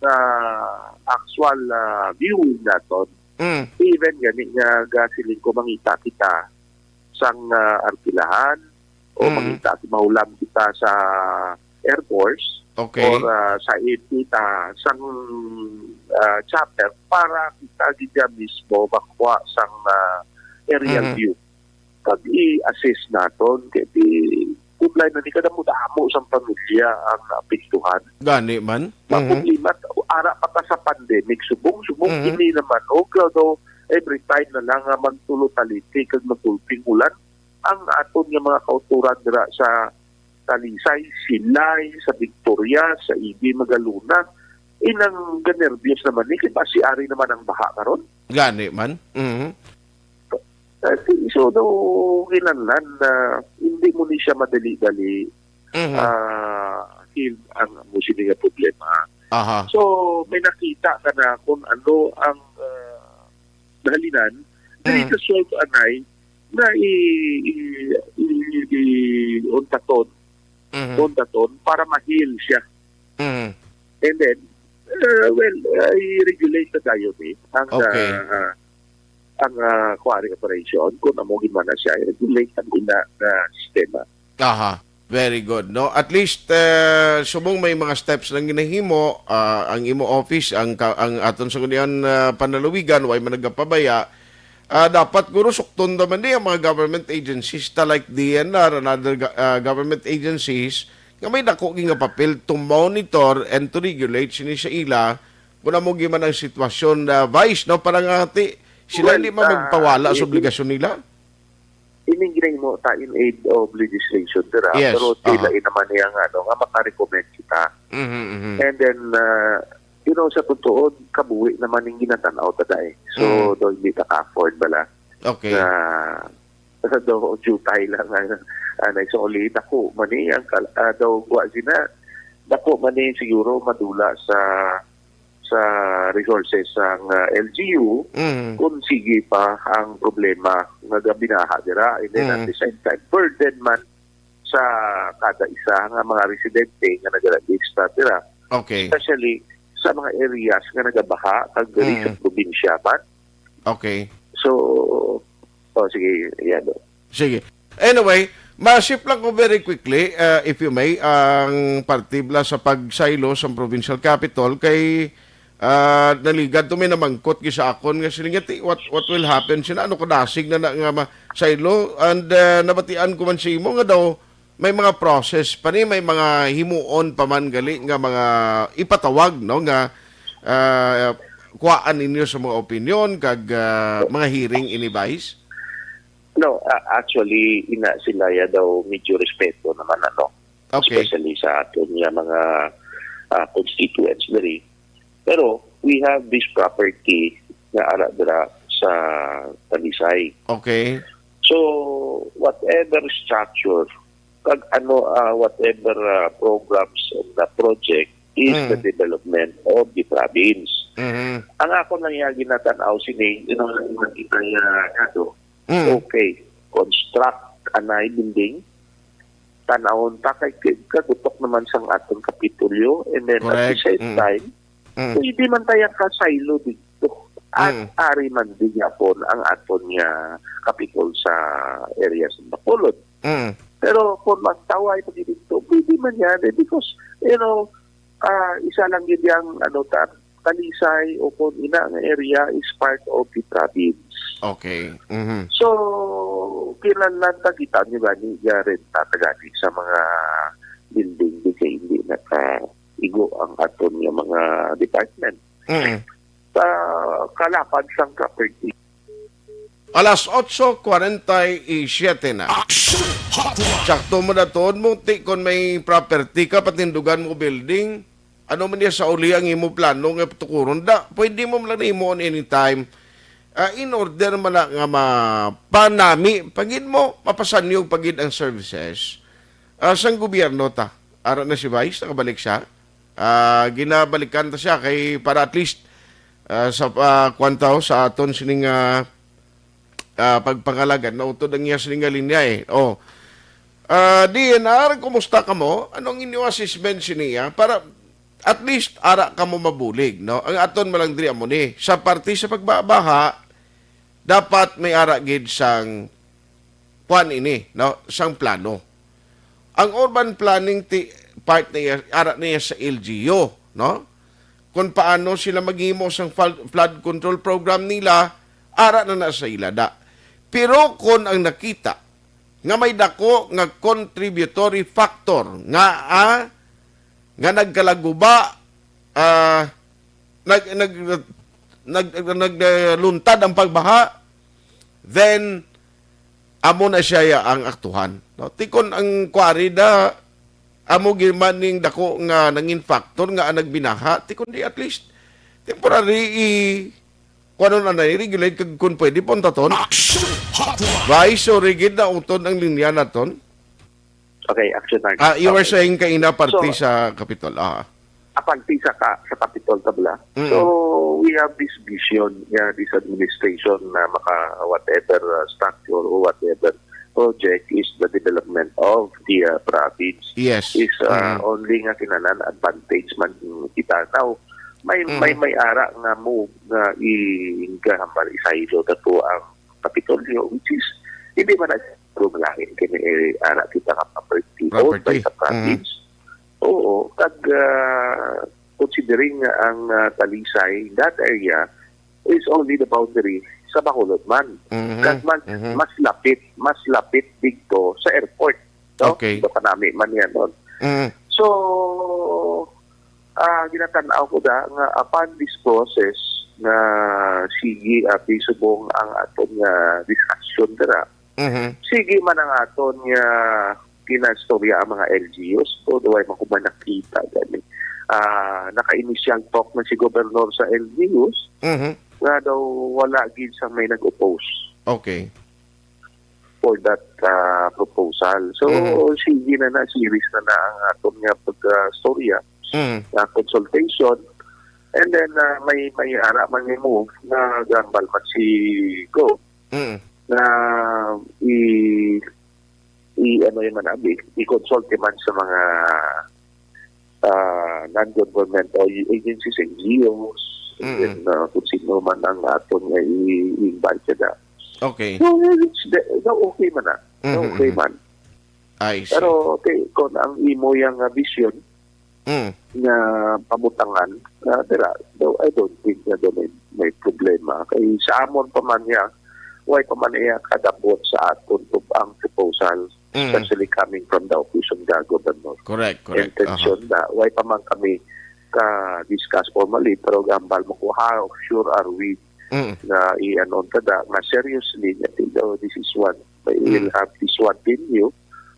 ah, actual, ah, viewing naton, Mm. even gani nga gasiling ko mangita kita sang, ah, Arkilahan o Mm. mangita, mahulam kita sa Air Force Okay. or, ah, sa ipita sang, ah, chopper para kita gid mismo makuha sang, ah, aerial Mm. view. Pag i-assess naton, kay di, budlay na ni, kadamo-damo sang pamilya ang naapektuhan. Gani man. Ang Mhm. problema, ara pa ta sa pandemic, subong, subong Mhm. kini naman, o, although every time na lang nga magtulo taliti kag magkulping ulan, ang aton nga mga kauturan dira sa Talisay, Silay, sa Victoria, sa Ibi, Magalona, inang ganerbyos naman ni, kay basi ari naman ang baha karon. Gani man. Mhm. Eh, so, daw, kinahanglan na hindi mo ni siya madali-dali, Mhm. ah, healed ang mo sini nga problema. Aha. So, may nakita ka na kung ano ang, ah, nahalinan, dili Mm. ka solve anay na i-, i-, i-, i-, untaton, Mhm. untaton para ma-heal siya. Mhm. And then, uh, well, uh, i-regulate na tayo, eh. Ang, Okay. uh, uh, ang, uh, quarry operation, kung amo gid man na siya, i-regulate ang ina nga sistema. Aha. Very good, no? At least, uh, subong may mga steps nang ginahimo, uh, ang imo office, ang ka-, ang aton sa Sangguniang, uh, Panlalawigan, way man nagapabaya, uh, dapat guro sukton naman ni ang mga government agencies, ta like D N R and other go-, uh, government agencies, nga may dako gyud nga papel to monitor and to regulate sini sa ila, kung amo gyud man ang sitwasyon, uh, Vice, no? Para nga ti-, sila Well, hindi man uh, magpawala sa i-, i-, obligasyon nila. Ining ginahimo ta in aid of legislation, dira, Yes, pero aha. Tila naman niya nga, ano, nga makarecommend kita. Mhm, mhm. And then, uh, you know, sa totoo, kabuhi naman ning ginatanaw ta, dai. So, Mm. daw hindi ta ka-afford bala Okay. na, daw jutay lang, ano, ano, so, only dako man ni ang kal-, ah, daw, wa sina, dako man ni siguro madula sa, sa resources sang, ah, L G U, Mm. kung sige pa ang problema nga gabinaha dira, and then at Mm. the same time, burden man sa kada isa nga mga residente nga nagaregister dira. Okay. Especially sa mga areas nga nagabaha kag diri sa Mm. probinsya man. Okay. So, oh, sige, yan. Sige. Anyway, ma-shift lang ko very quickly, uh, if you may, ang parte bala sa pagsaylo sa provincial capitol kay, uh, naligad to, may namangkot gyud sa akon nga sila nga, "Ti, what, what will happen? Sina ano kadasig na, na nga masaylo?" And, uh, nabatian ko man sa imo nga daw may mga process pa ni, may mga himuon pa man gali nga mga ipatawag, no, nga, uh, kuhaan ninyo sa mga opinion kag, uh, mga hearing ini, Vice? No, a-, actually, ina sila ya daw medyo respeto naman, ano. Okay. Especially sa aton nga mga, ah, constituents diri. Pero we have this property nga ara dira sa Talisay. Okay. So, whatever structure, kag ano, ah, whatever, ah, programs and the project is Mm. the development of the province. Mhm. Ang ako lang yung ginatanaw sini, you know, yung nakita niya, ano, Mm. okay, construct anay building, tanawon ta kay, kay kagutok naman sang aton Kapitolyo, and then at the Correct. same Mm. time, Mm. pwede man tayo ka-silo dito. At Mm. ari man din yapon ang aton nga Kapitol sa area sa Bacolod. Mm. Pero kung magtaway pa dito, pwede man yan eh, because, you know, ah, isa lang yun yung, ano, ta-, Talisay o kung ina nga area is part of the province. Okay. Mhm. So, kinahanglan ta, kita nyo gani, ga-renta ta gani sa mga building di kay hindi na ka igo ang aton nga mga department. Mm. ah, kalapad sang property. Alas otso kwarenta y siete na. Action Hotline! Sakto mo na tuod mo, ti kon may property ka, patindugan mo building, ano man niya sa uli ang imo plano nga tukuron, da, pwede mo lang himuon anytime. Ah, in order man na nga mapanami, pagid mo, mapasanyog pagid ang services, ah, sang gobyerno ta. Ara na si Vice, nakabalik siya. Ah, ginabalikan ta siya kay para at least, ah, sa, ah, kwan ta, oh, sa aton sining, ah, ah, pagpangalagad, nautod ang iya sining nga linya, eh. Oh. Ah, D N R, kumusta kamo? Anong inyo assessment siniya? Para at least ara kamo mabulig, no? Ang aton man lang diri amo ni. Sa parte sa pagbabaha, dapat may ara gid sang kwan ini, no? Sang plano. Ang urban planning ti part niya, ara niya sa L G U, no? Kung paano sila maghimo sang fal-, flood control program nila, ara na na sa ila da. Pero kung ang nakita nga may dako nga contributory factor nga, ah, nga nagkalaguba, ah, nag-, nag-, nag-, nagluntad ang pagbaha, then amo na siya ya ang aktuhan, no? Ti kon ang quarry da, amo gid man ning dako nga nangin factor nga ang nagbinaha, ti kon di at least temporary i-, kuwanon na, i-regulate kag kung pwede, puntaton. Action Hotline! Vice, sorry gid, nautod ang linya naton. Okay, Action Hotline. Ah, you were Okay. saying kaina parte So, sa Capitol. Ah. Aparte sa ka-, sa Capitol, tabla. Mm. So, we have this vision, yeah, this administration na maka whatever, uh, structure or whatever project is the development of the, uh, province. Yes. Is, uh, Mm. only nga kinahanglan advantage man kita. Now, may, Mm. may, may ara nga move nga i-, nga hambal isaylo na to ang Kapitolyo, which is, hindi man na malain kini, eh, ara kita nga property owned by Property. the Mm. province. Oo, kag, ah, considering nga ang, ah, Talisay, that area is only the boundary sa Bacolod man. Mhm. Kag mas, Mhm. mas lapit, mas lapit didto sa airport, no? Okay. Sa kanami man yan, no? Mm. So, ah, ginatan-aw ko da nga upon this process nga sige, ah, subong ang aton nga discussion dira, Mhm. sige man ang aton nga ginastorya ang mga L G Us, although way man ko man nakita gani. Ah, naka-initial talk na si Gobernador sa L G Us Mhm. nga daw wala gid sang may nag-oppose Okay. for that, ah, proposal. So, Mhm. sige na na, series na na ang aton nga pag-, ah, storya, Mhm. nga consultation. And then, ah, may, may ara man nga move nga gambal man si Go Mhm. na i-, i-, ano yun man, abi, i-consult man sa mga, ah, non-governmental agencies, N G Os, and Mm. then, ah, kung sino man ang aton nga i-, i-invite sa da. Okay. So, it's the, no, okay man na. No, Mhm, okay mhm. man. I see. Pero, okay, kung ang imo yang, ah, vision Mm. nga pabutangan, ah, dira, though I don't think na doon may, may problema. Kay sa amon pa man niya, way pa man iya kadabot sa aton tubang proposal, Mm. especially coming from the office of the governor. Correct, correct. Intention Aha. na, way pa man kami ka-discuss formally, pero gambal mo ko, how sure are we Mm. na i-ano ta da, nga seriously, nga, you know, this is one, we will Mm. have this one venue,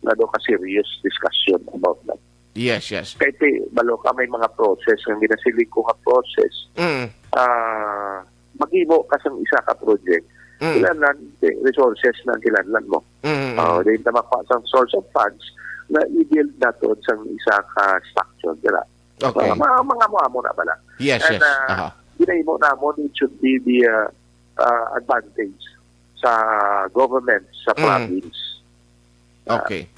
nga do ka serious discussion about that. Yes, yes. Kay ti, balo ka, may mga process, ang ginasiling ko nga process, Mm. ah, maghimo ka sang isa ka project, Mm. kinahanglan, eh, resources na ang kinahanglan mo. Mm, mm. Oh, then, tama pa sang source of funds na i-build naton sang isa ka structure, dira. Okay. Mga, mga, mga amo-amo na bala. Yes, And, yes. ah, Aha. ginahimo namon, it should be the, ah, ah, advantage sa government, sa Mm. province. Ah. Okay.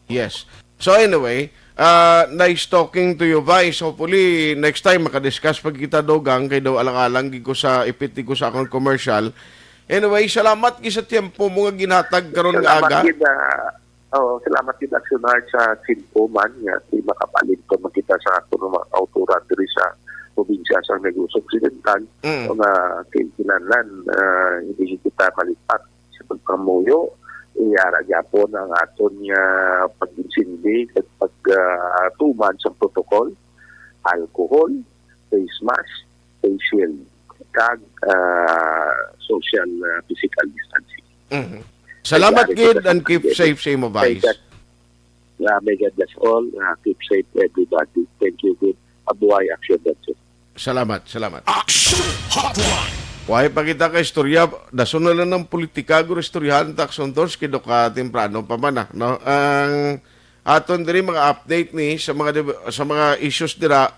Yes. So anyway, ah, nice talking to you, Vice. Hopefully, next time, makadiscuss pa kita, Dogang, kay daw alang-alang gid ko sa ipiti ko sa akong commercial. Anyway, salamat gid sa tiyempo mo nga ginhatag karon nga Salamat aga. gid, ah, oo, salamat gid, Action Heart, sa tiyempo man nga di makapalit pa man kita sa aton mga kauturan diri sa probinsya sa Negros Occidental. Mm. O nga, kay kinahanglan, ah, hindi kita malipat sa pagpamuyo, iyara gyapon ang aton nga pag-insindi kag pag, ah, tuman sa protocol, alcohol, face mask, face shield. hashtag, ah, social, ah, physical distancing. Mhm. Salamat gid and keep safe sa imo, Vice. May God, ah, may God bless all. Ah, keep safe, everybody. Thank you gid. Mabuhay Action Radyo. Salamat, salamat. Action Hotline. Way pa kita ka istorya, dason na lang ng politika, guro, istoryahan ta, Action Dos, kay do ka temprano pa man, ah, no? Ang aton diri mga update ni sa mga div-, sa mga issues dira,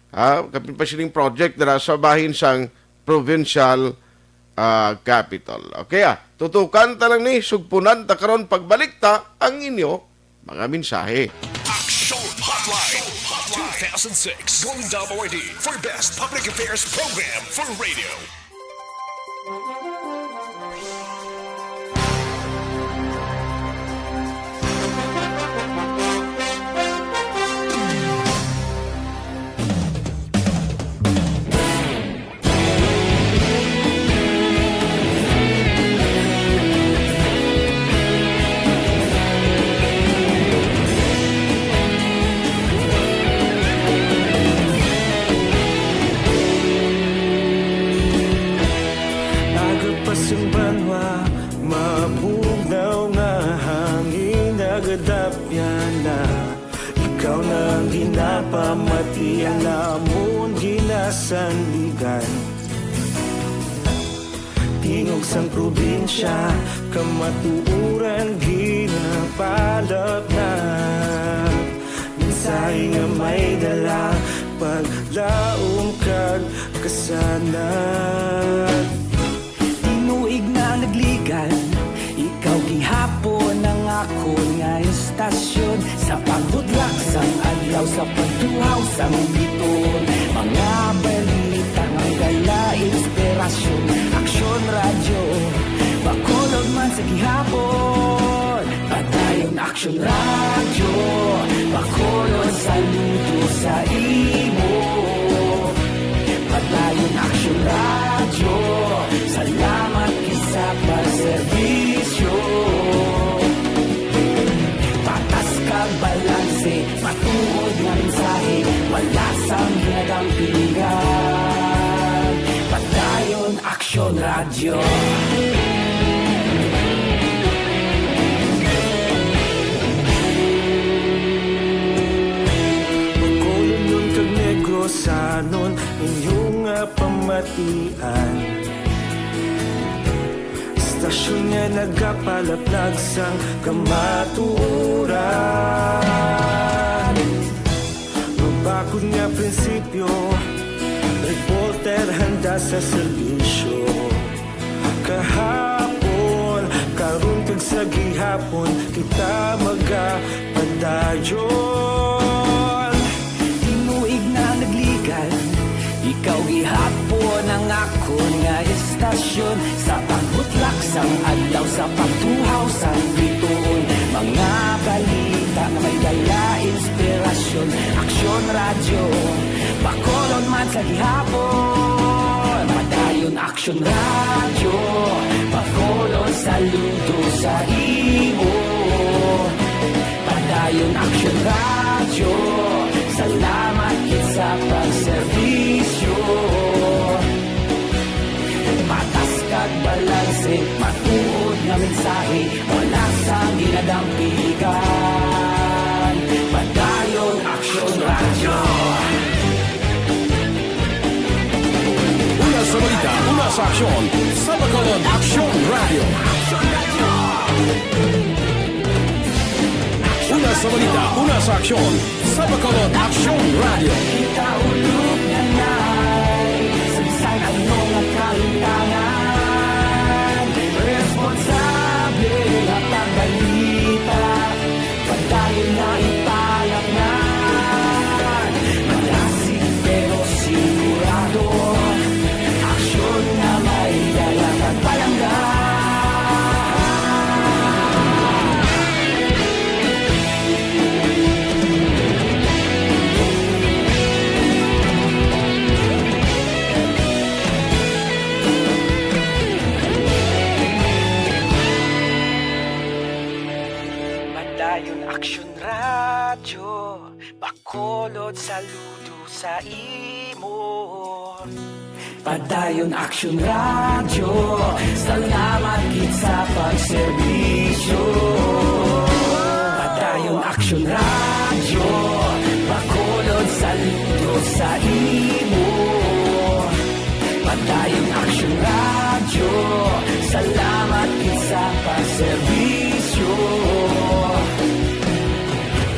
ha, kapin pa sining project dira sa bahin sang provincial, ah, capital. Okay, ah, tutukan ta lang ni, sugpunan ta karon pagbalik ta ang inyo mga mensahe. Action Hotline two thousand six Golden Dome Awardee for Best Public Affairs Program for Radio. Aga pa sang banwa, mabugnaw nga hangin, nagadapyan na. Ikaw na ang ginapamati, ang amon ginasandigan. Tingog sang probinsya, kamatuoran ginapalatnat. Mensahe nga may dala, paglaom kag kasanag. Tinuig na nagligan, ikaw gihapon ang akon nga istasyon. Sa pagbutlak sang adlaw, sa pagtuhaw sang biton, mga balita nga dala inspirasyon. Aksyon Radyo, Bacolod man sa gihapon. Padayon Aksyon Radyo, Bacolod, saludo sa imo. Padayon Aksyon Radyo, salamat gid sa pagserbisyo. Patas kag balanse, matuod nga mensahe, wala sang ginadampigan. Padayon Aksyon Radyo. Bacolodnon kag Negrosanon, inyo nga pamatian. Istasyon nga nagapalaplag sang kamatuoran. Mabakod nga prinsipyo, reporter handa sa serbisyo. Kahapon, karon kag sa gihapon, kita magapadayon. Tinuig na nagligan, ikaw gihapon ang akon nga istasyon. Sa pagbutlak sang adlaw, sa pagtuhaw sang bituon, mga balita nga may dala inspirasyon. Aksyon Radyo, Bacolod man sa gihapon. Padayon Aksyon Radyo, Bacolod, saludo sa imo. Padayon Aksyon Radyo, salamat gid sa pagserbisyo. Patas kag balanse, matuod nga mensahe, wala sang ginadampigan. Padayon Aksyon Radyo. Una sa balita, una sa aksyon, sa Bacolod Aksyon Radyo. Una sa balita, una sa aksyon, sa Bacolod Aksyon Radyo. Kita ulog na nai, sa bisan ano nga kahitangan, responsable nga pagbalita, padayon na ipalapnan. Malasig pero sigurado, aksyon nga may dala kag palangga. Padayon Aksyon Radyo, Bacolod, saludo sa imo. Padayon Aksyon Radyo, salamat gid sa pagserbisyo. Padayon Aksyon Radyo, Bacolod, saludo sa imo. Padayon Aksyon Radyo, salamat gid sa pagserbisyo.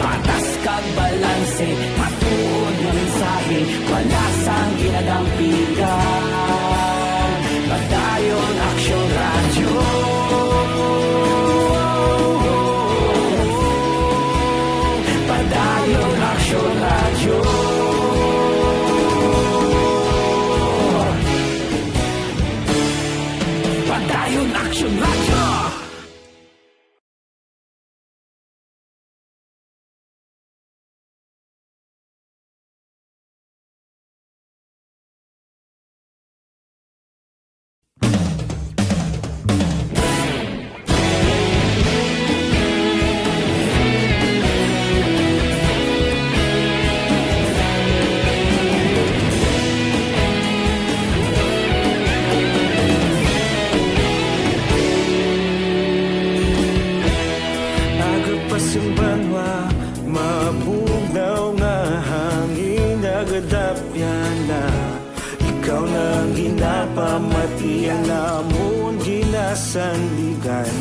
Patas kag balanse, matuod nga mensahe, wala sang ginadampigan. Padayon Aksyon Radyo. Padayon Aksyon Radyo. Padayon Aksyon Radyo. Aga pa sing banwa, mabugnaw nga hangin nagadapyan na. Ikaw na ang ginapamatian namon ginasandigan.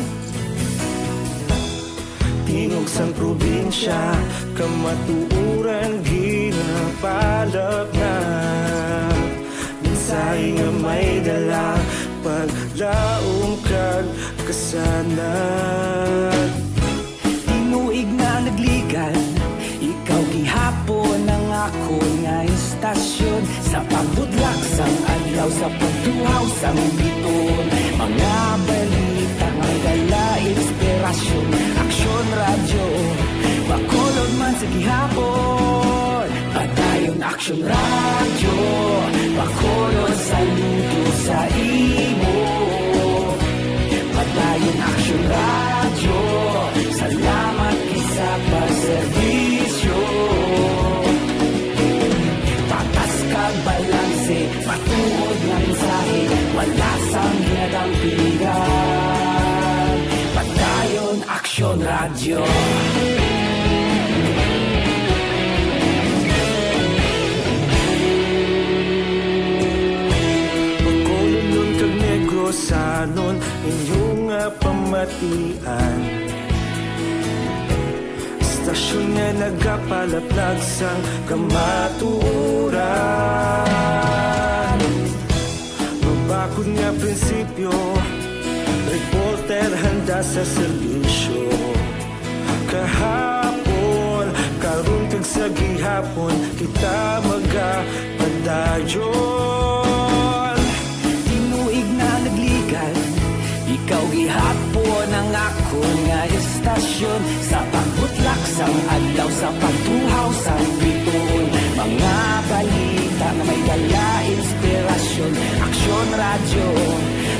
Tingog sang probinsya, kamatuoran ginapalapnag. Mensahe nga may dala, paglaom kag kasanag. Tinuig na nagligan, ikaw gihapon ang akon nga istasyon. Sa pagbutlak sang adlaw, sa pagtuhaw sang biton, mga balita nga may dala inspirasyon. Aksyon Radyo, Bacolod man sa gihapon. Padayon Aksyon Radyo, Bacolod, saludo sa imo. Padayon Aksyon Radyo, salamat gid sa pagserbisyo. Patas kag balanse, matuod nga mensahe, wala sang ginadampigan. Padayon Aksyon Radyo. Bacolodnon kag Negrosanon, inyo nga pamatian. Istasyon nga nagapalaplag sang kamatuoran. Mabakod nga prinsipyo, reporter handa sa serbisyo. Kahapon, karon, kag sa gihapon, kita magapadayon. Tinuig na nagligan, ikaw gihapon ang akon nga istasyon. Sa pagbutlak sang adlaw, sa pagtuhaw sang biton, mga balita nga may dala inspirasyon. Aksyon Radyo,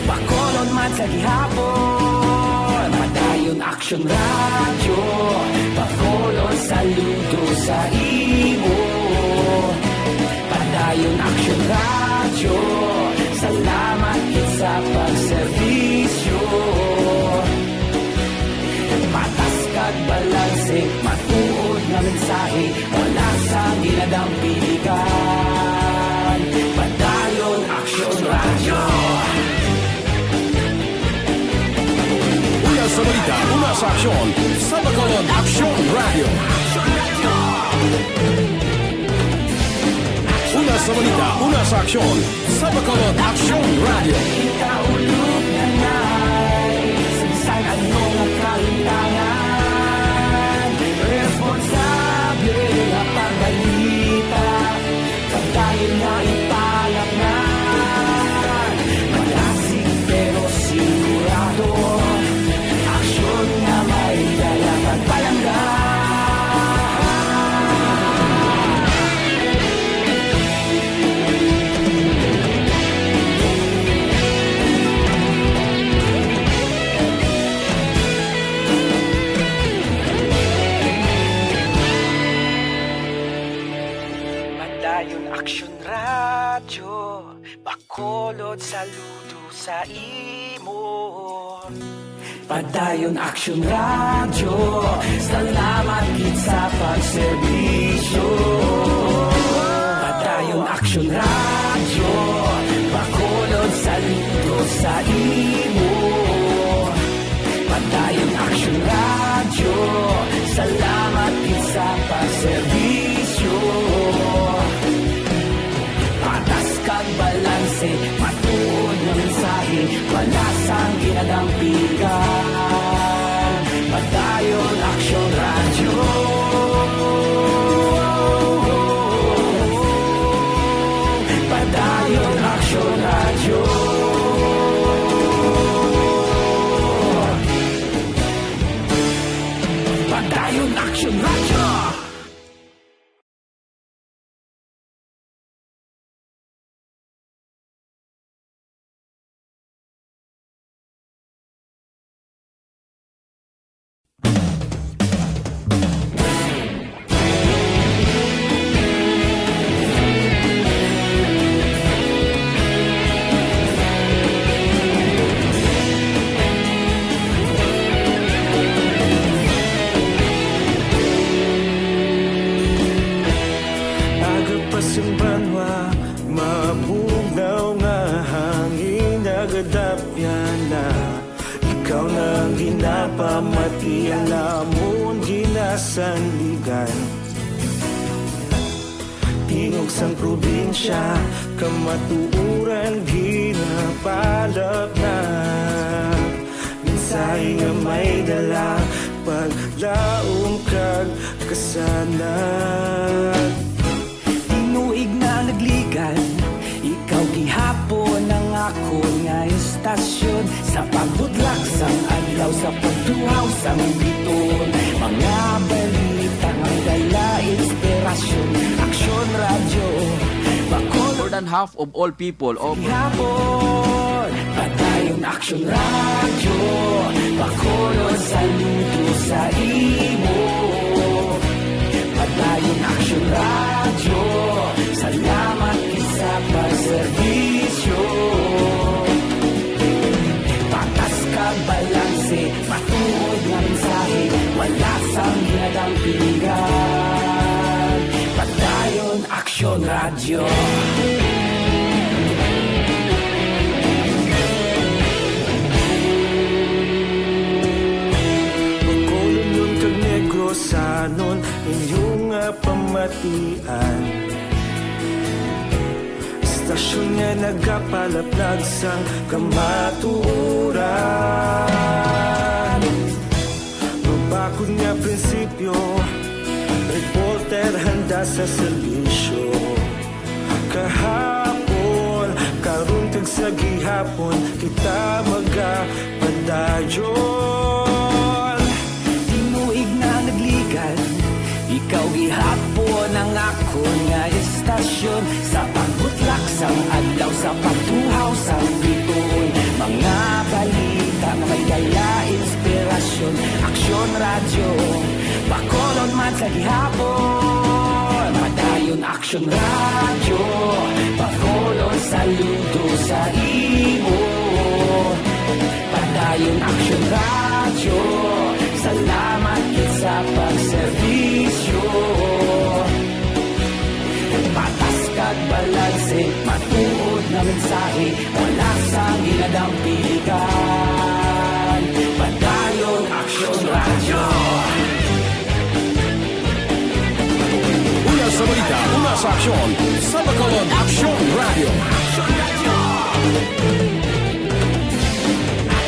Bacolod man sa gihapon. Padayon Aksyon Radyo, Bacolod, saludo sa imo. Padayon Aksyon Radyo, salamat gid sa pagserbisyo. Patas kag balanse, matuod nga mensahe, wala sang ginadampigan. Padayon Aksyon Radyo. Una sa balita, una sa aksyon, sa Bacolod Aksyon Radyo. Una sa balita, una sa aksyon, sa Bacolod Aksyon Radyo. Kita ulog na nay, sa bisan ano nga kahitangan, responsable nga pagbalita. Padayon nga ipalapngan, malasig pero sigurado. Aksyon nga may dala pagpalangga. Padayon Aksyon Radyo, Bacolod. Bacolod, saludo sa imo. Padayon Aksyon Radyo, salamat gid sa pagserbisyo. Padayon Aksyon Radyo, Bacolod, saludo sa imo. Padayon Aksyon Radyo, salamat gid sa pagserbisyo. Patas kag balanse, matuod nga mensahe, wala sang ginadampigan. Padayon Aksyon Radyo. Padayon Aksyon Radyo. Padayon Aksyon Radyo. Aga pa sing banwa, mabugnaw nga hangin, nagadapyan na. Ikaw na ang ginapamati, ang amon ginasandigan. Tingog sang probinsya, kamatuoran ginapalapnag. Mensahe nga may dala, paglaom kag kasanag. Tinuig na nagligad, ikaw gihapon ang akon nga istasyon. Sa pagbudlak sang adlaw, sa pagtuhaw sang biton, mga balita nga dala inspirasyon. Aksyon Radyo, Bacolod. More than half of all people of Gihapon, padayon Aksyon Radyo, Bacolod, saludo sa imo. Padayon Aksyon Radyo, salamat gid sa pagserbisyo. Patas kag balanse, matuod nga mensahe, wala sang ginadampigan. Padayon Aksyon Radyo. Bacolodnon kag Negrosanon, inyo nga pamatian. Istasyon nga nagapalaplag sang kamatuoran. Mabakod nga prinsipyo, reporter handa sa serbisyo. Kahapon, karon, kag sa gihapon, kita magapadayon. Tinuig na nagligad, ikaw gihapon ang akon nga istasyon. Sa pagbutlak sang adlaw, sa pagtuhaw sang bituon, mga balita nga may dala inspirasyon. Aksyon Radyo, Bacolod man sa gihapon. Padayon Aksyon Radyo, Bacolod, saludo sa imo. Padayon Aksyon Radyo, salamat gid sa pagserbisyo. Patas kag balanse, matuod nga mensahe, wala sang ginadampigan. Padayon Aksyon Radyo. Una sa balita, una sa aksyon, sa Bacolod Aksyon Radyo.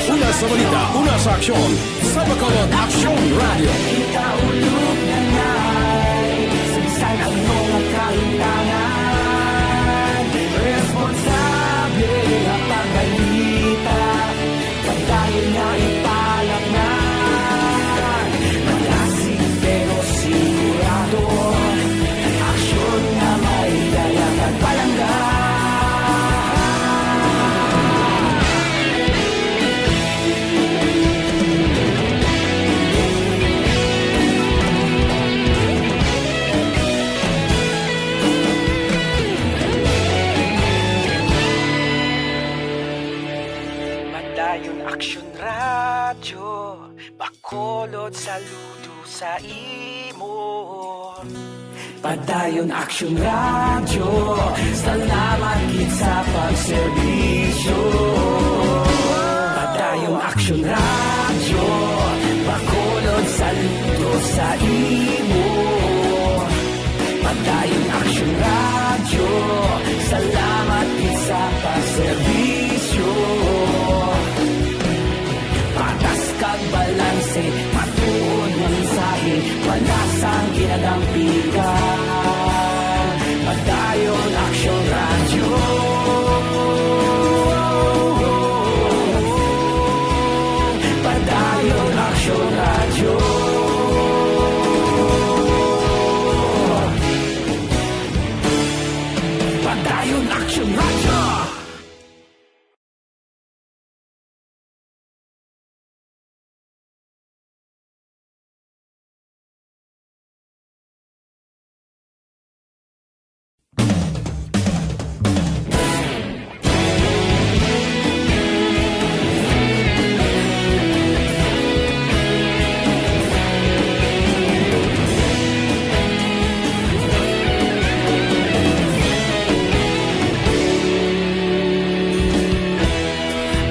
Una sa balita, una sa aksyon, sa Bacolod Aksyon Radyo. Kita ulog na nay, sa bisan ano nga kahimtangan, responsable nga pagbalita, padayon nga ipalapngan. Malasig pero sigurado, aksyon nga may dala kag palangga. Saludo sa imo. Padayon Action Radio, salamat gid sa pagserbisyo. Padayon Action Radio, Bacolod, saludo sa imo. Padayon Action Radio, salamat gid sa pagserbisyo. Patas kag balanse, matuod nga mensahe, wala sang ginadampigan. Padayon Action Radio. Padayon Action Radio. Padayon Action Radio.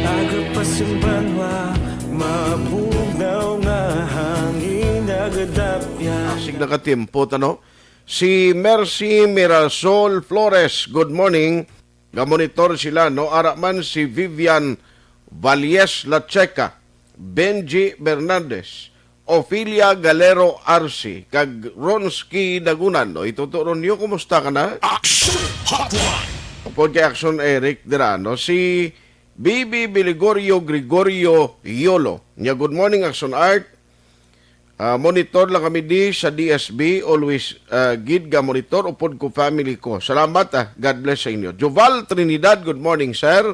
Agapas ang banwa, mabugnaw nga hangin, nagadapya. Sig nakatimpo ta, no? Si Mercy Mirasol Flores, good morning. Gamonitor sila, no? Ara man si Vivian Valles Lacheca, Benji Bernandez, Ophelia Galero Arce, kag Ronski Dagunan. O, ituturon niyo, kumusta ka na? Action Hotline! Upod kay Action Eric dira, no? Si B B Biligorio Gregorio Yolo. Nya, good morning, Action Art. Ah, monitor lang kami di sa D S B. Always, ah, gid ga monitor upod ko family ko. Salamat, ah. God bless sa inyo. Joval Trinidad, good morning, sir.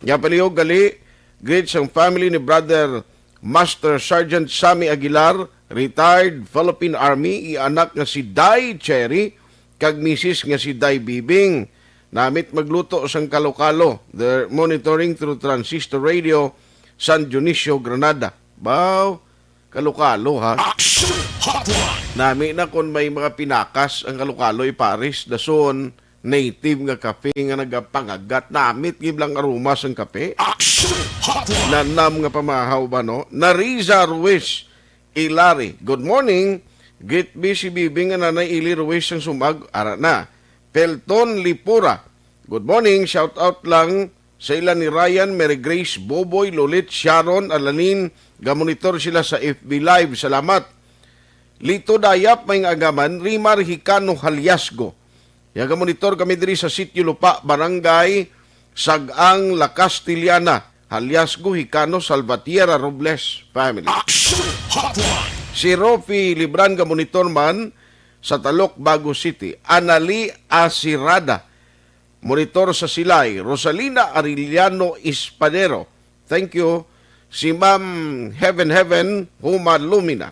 Nya palihog gali, greet sang family ni Brother Master Sergeant Sammy Aguilar, retired Philippine Army, i anak nga si Day Cherry, kag misis nga si Day Bibing. Namit magluto sang kalo-kalo. They're monitoring through Transistor Radio, San Dionisio, Granada. Baw, kalo-kalo, ha? Action Hotline! Nami na kon may mga pinakas ang kalo-kalo, ipares, dason, native nga kape nga nagapangagat. Namit gid lang aroma sang kape. Action Hotline! Nanam nga pamahaw ba, no? Nariza Ruiz Ilari, good morning. Greet mi si Bibi nga Nanay Ili Ruiz sang Sumag, ara na. Pelton Lipura, good morning. Shout out lang sa ila ni Ryan, Mary Grace, Boboy, Lolit, Sharon, Alanin. Gamonitor sila sa F B Live. Salamat. Lito Dayap, may nga agaman, Rimar Hicano Haliasgo. Yaga monitor kami diri sa Sitio Lupa, Barangay Sag-ang, La Castellana, Haliasgo, Hicano, Salvatierra, Robles family. Action Hotline! Si Rofi Libran ga monitor man sa Talok, Bago City. Anali Asirada, monitor sa Silay. Rosalina Arellano Espadero, thank you. Si Ma'am Heaven Heaven Huma Lumina.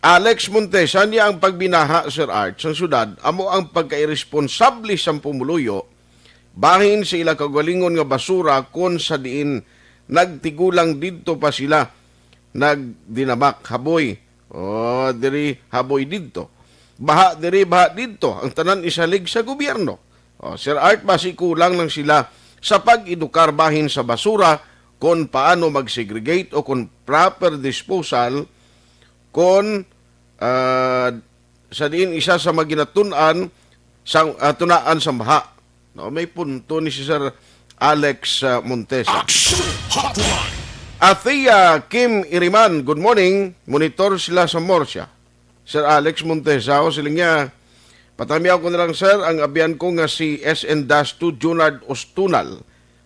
Alex Montesa, niya ang pagbinaha, Sir Art, sang syudad amo ang pagkairesponsable sang pumuluyo bahin sa ila kaugalingon nga basura, kon sa diin nagtigulang didto pa sila nagdinamak, haboy. Oh, diri haboy didto. Baha diri, baha didto. Ang tanan isalig sa gobyerno. Oh, Sir Art, basi kulang lang sila sa pag-edukar bahin sa basura, kon paano mag-segregate o kon proper disposal, kon, ah, sa diin isa sa maginatun-an sang, ah, tunaan sang baha. No, may punto ni si Sir Alex, ah, Montesa. Action Hotline! Athea Kim Iriman, good morning. Monitor sila sa Murcia. Sir Alex Montesa, o siling niya, patamiaw ko na lang, sir, ang abyan ko nga si S N Dash two Junard Ostunal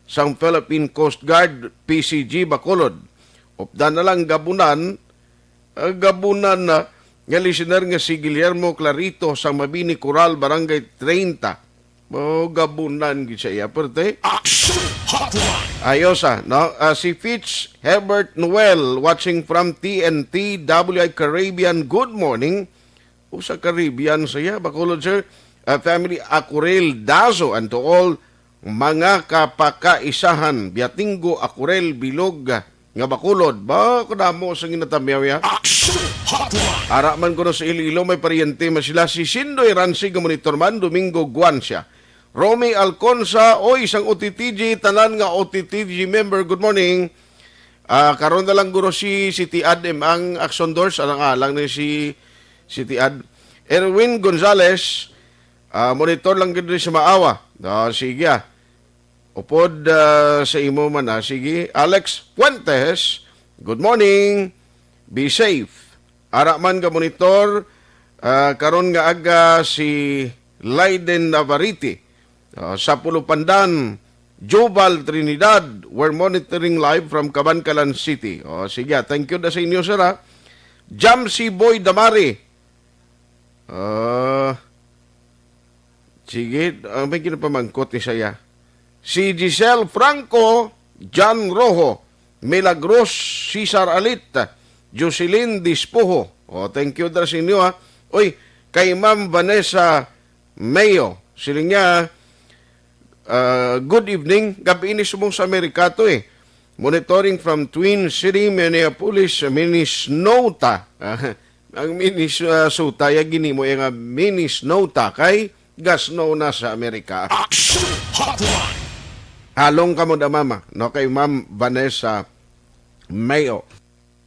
sang Philippine Coast Guard, P C G, Bacolod. Updan na lang gabunan, ah, gabunan na nga listener nga si Guillermo Clarito sang Mabini Coral, Barangay treinta. Oh, gabunan gid sa iya, perte. Action Hotline! Ayos, ah, no? Ah, si Fitz Herbert Noel, watching from T N T W I Caribbean. Good morning. Usa Caribbean sa iya, Bacolod, sir. Ah, family Akurel Dazo, and to all mga kapakaisahan, Biatinggo, Akurel, Bilog, ah, nga Bacolod. Ba, kadamo sa ginatamiaw ya. Action Hotline. Ara man kuno sa Iloilo, may paryente man sila. Si Sindoy Ransi nga monitor man, Domingo Guancia. Romy Alconza, oy, sang O T T G, tanan nga O T T G member, good morning. Ah, karon na lang guro si City Ad M ang Action Doors, alang-alang ni si City Ad. Erwin Gonzalez, ah, monitor lang gid sa Maawa. Ah, sige, ah. Upod, ah, sa imo man, ah. Sige. Alex Fuentes, good morning. Be safe. Ara man nga monitor, ah, karon nga aga si Leiden Navarrete, ah, sa Pulupandan, Jubal, Trinidad. We're monitoring live from Kabankalan City. Oh, sige, ah, thank you da sa inyo, sir, ah. Jamsi Boy Damari. Ah, sige, ah, may ginapamangkot ni saya. Si Giselle Franco, John Rojo, Milagros, Cesar Alit, Jocelyn Dispojo. Oh, thank you, da sa inyo, ha. Uy, kay Ma'am Vanessa Mayo. Siling niya, ah, good evening. Gabi ini subong sa Amerika to, eh. Monitoring from Twin City, Minneapolis, Minnesota. Ang Minnesota, ya ginimo ya nga Minnesota kay gasno na sa Amerika. Action Hotline. Halong kamo da, mama, no, kay Ma'am Vanessa Mayo.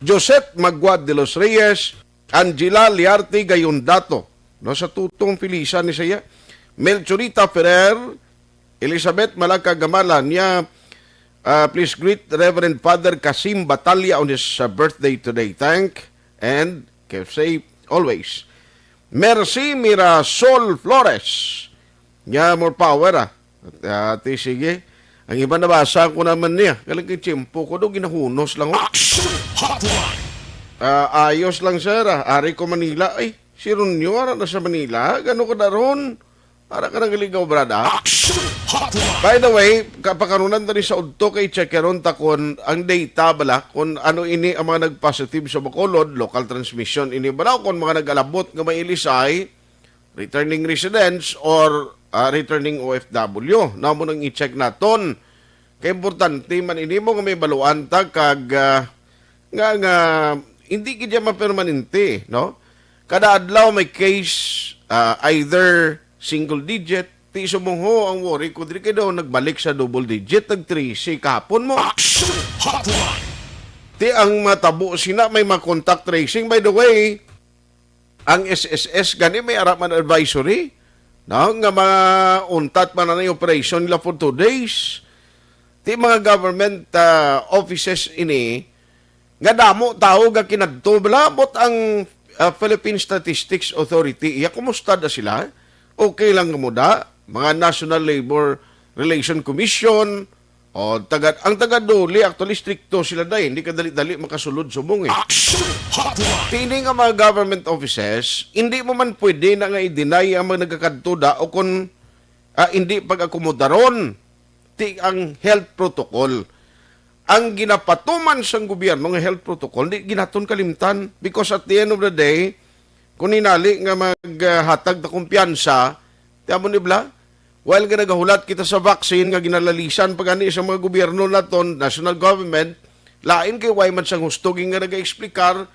Josette Magua de los Reyes, Angela Liarte Gayondato, no, sa tutong Felisa ni saya, Melchorita Ferrer, Elizabeth Malaca Gamala niya, ah, please greet Reverend Father Casim Batalla on his, ah, birthday today. Thank and keep safe always. Mercy Mirasol Flores. Nya, more power, ah. Ati, sige. Ang iba nabasa ko naman niya. Kalang kay tiyempo ko do, ginahunos lang, oh. Action Hotline. Ah, ayos lang, sir, ah. Ari ko Manila. Ay, si Ronyo, ara na sa Manila. Gano ka na ron? Ara ka nang ligaw, brad, ah. Action Hotline. By the way, kapakarunan tani sa udto kay check karon ta kon ang data bala, kung ano ini ang mga nag-positive sa Bacolod, local transmission ini bala, o kung mga nag-alabot nga may ilisay, returning residents or, ah, returning O F W. Namo nang i-check naton. Kay importante man ini mo nga may baluan ta kag, ah, nga, nga hindi gid siya mapermanente, no? Kada adlaw may case, ah, either single digit, ti subong ho ang worry ko diri kay daw nagbalik sa double digit, nag trese kahapon mo. Action Hotline. Ti ang matabo sina may mga contact tracing. By the way, ang S S S gani may ara man advisory, no, nga mga untat man ang operation nila for two days. Ti mga government, ah, offices ini nga damo tawo nga kinadto bala, but ang, ah, Philippine Statistics Authority, iya, kumusta da sila? Okay lang mo da? Mga National Labor Relation Commission, o, taga, ang taga DOLE, actually, stricto sila, day. Hindi ka dali-dali makasulod subong, eh. Action Hotline. Ti ini nga mga government offices, hindi mo man pwede na nga i-deny ang mga nagakadto da o kung, ah, hindi pag-akomodaron. Ti ang health protocol. Ang ginapatuman sang gobyerno nga health protocol, di ginaton kalimtan. Because at the end of the day, kung hinali nga maghatag ta kumpiyansa, ti amo ni bala, while nga nagahulat kita sa vaccine nga ginalalisan pa gani sa mga gobyerno naton, national government, lain kay way man sang husto gid nga nagaexplikar,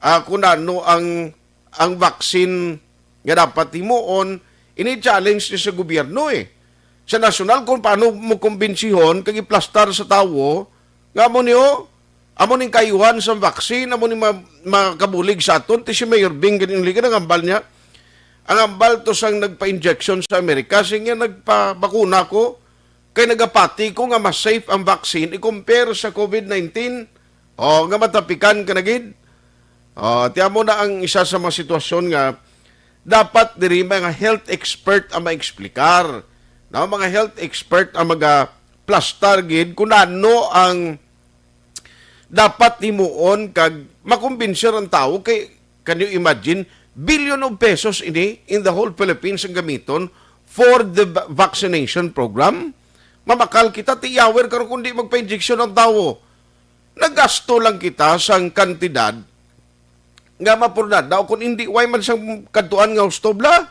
ah, kung ano ang, ang vaccine nga dapat himuon, ini challenge ni sa gobyerno, eh. Sa nasyonal, kung paano mo kumbinsihon kag iplastar sa tawo nga amo ni, oh, amo ning kaayuhan sa vaccine, amo ning ma-, makabulig sa aton. Ti si Mayor Bing, ganing liga, ang hambal niya. Ang hambal to sang nagpa-injection sa Amerika, siya nga nagpabakuna ko, kay nagapati ko nga mas safe ang vaccine i-compare sa COVID nineteen. O, nga matapikan ka na gid. O, ti amo na ang isa sa mga sitwasyon nga dapat diri mga health expert ang maexplikar. No, mga health expert ang magaplastar gid kung ano ang dapat himuon kag makumbinser ang tawo. Kay, can you imagine, billion of pesos ini in the whole Philippines ang gamiton for the va-, vaccination program? Mamakal kita, ti yawer karon kung di magpa-injection ang tawo. Naggasto lang kita sang kantidad nga mapurna daw kung hindi, way man sang kadtuan nga husto bala.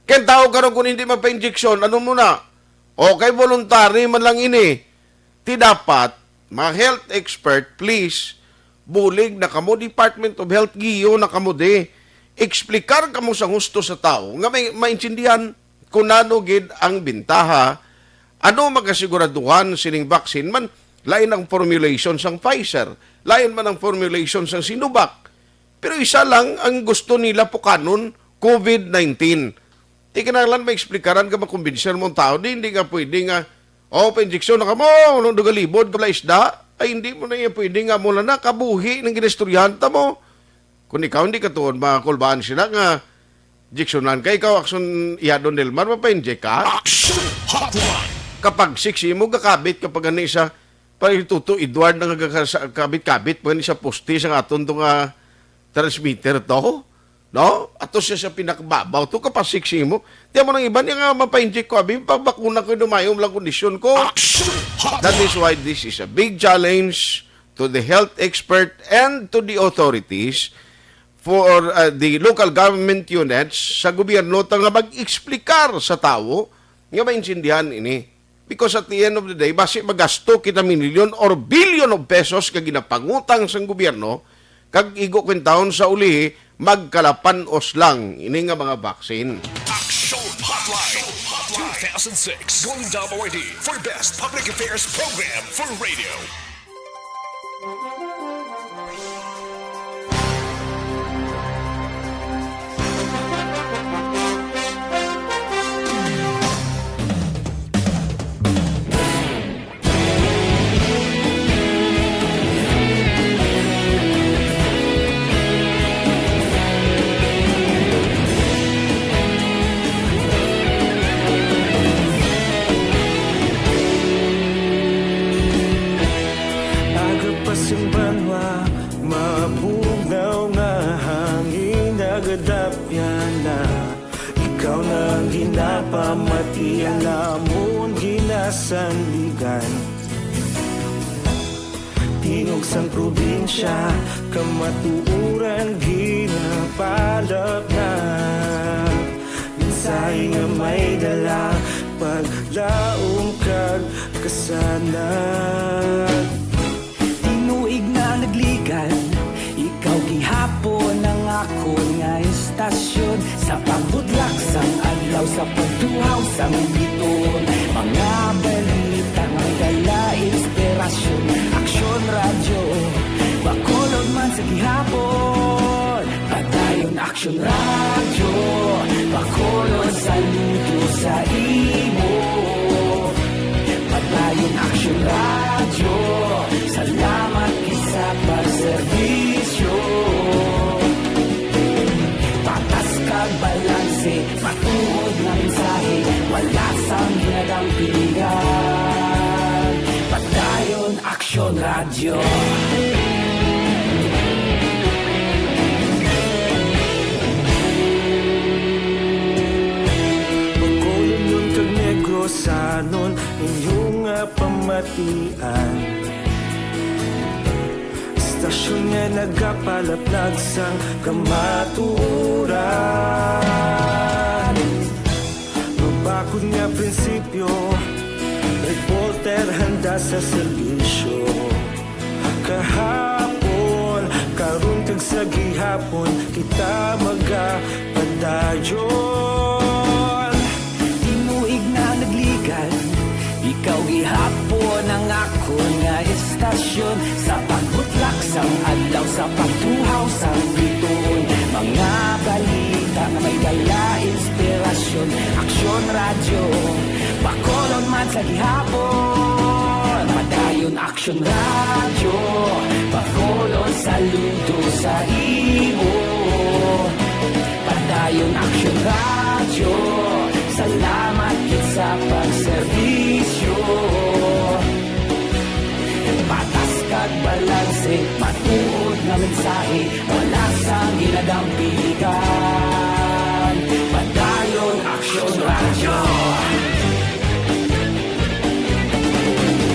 Kay ang tawo karon kung hindi magpa-injection, ano mo na? O, kay voluntary man lang ini. Ti dapat, mga health expert, please, Bulig na kamo, Department of Health, giyo na kamo di. Explicar kamo sa husto sa tawo nga may maintindihan kung ano gid ang bintaha, ano magasiguraduhan sining vaccine man, lain ang formulation sang Pfizer, lain man ang formulation sang Sinovac. Pero isa lang ang gusto nila pukanon, covid nineteen. Di kinahanglan maexplikaran ka, makumbinser mo ang tao. Di, hindi nga pwede nga, "Oh, pa-injection na kamo, nung dugalibod ka pala isda." Ay, hindi mo na iya pwede nga mula na kabuhi ng ginaistoryahan ta mo. Kung ikaw hindi ka tuon, makulbaan sila nga, injeksyonan ka, ikaw, Action, iya, Don Delmar, mapa-inject ka? Action Hotline! Kapag sexy mo, gakabit, kapag ani sa, pa Tuto Edward, nga gaka-, sa, kabit-kabit, pa ni sa poste, sa aton to nga transmitter to, no? Ato siya sa pinakababaw, to, kapag sexy mo. Di mo nang iban, yung nga, mapa-inject ko, abi, pagbakuna ko, dumayo lang kondisyon ko. Action Hotline! That is why this is a big challenge to the health expert and to the authorities for, uh, the local government units sa gobyerno ta nga mag-explicar sa tawo nga maintindihan ini. Because at the end of the day, basi magasto kita milyon or billion of pesos nga ginapangutang sang gobyerno, kag igo kwintahon sa ulihi, magkalapan-os lang ini nga mga vaccine. Action Hotline two thousand six Golden Dome Awardee for Best Public Affairs Program for Radio. Aga pa sing banwa, mabugnaw nga hangin nagadapyan na. Ikaw na ang ginapamati, ang amon ginasandigan. Tingog sang probinsya, kamatuoran ginapalapnag. Mensahe nga may dala, paglaom kag kasanag. Tinuig na nagligan, ikaw gihapon ang akon nga istasyon. Sa pagbutlak sang adlaw, sa pagtuhaw sang bituon, mga balita nga may dala inspirasyon. Aksyon Radyo, Bacolod man sa gihapon. Padayon Aksyon Radyo, Bacolod, saludo sa imo. Padayon Aksyon Radyo, salamat gid sa pagserbisyo. Patas kag balanse, matuod nga mensahe, wala sang ginadampigan. Padayon Aksyon Radyo. Bacolodnon kag Negrosanon, inyo nga pamatian. Istasyon nga nagapalapnag sang kamatuoran. Mabakod nga prinsipyo, reporter handa sa serbisyo. Kahapon, karon kag sa gihapon, kita magapadayon. Tinuig na nagligan, ikaw gihapon ang akon nga istasyon. Sa pagbutlak sang adlaw, sa pagtuhaw sang bituon, mga balita nga may dala inspirasyon. Aksyon Radyo, Bacolod man sa gihapon. Padayon Aksyon Radyo, Bacolod, saludo sa imo. Padayon Aksyon Radyo, salamat gid sa pagserbisyo. Patas kag balanse, matuod nga mensahe, wala sang ginadampigan. Padayon Aksyon Radyo.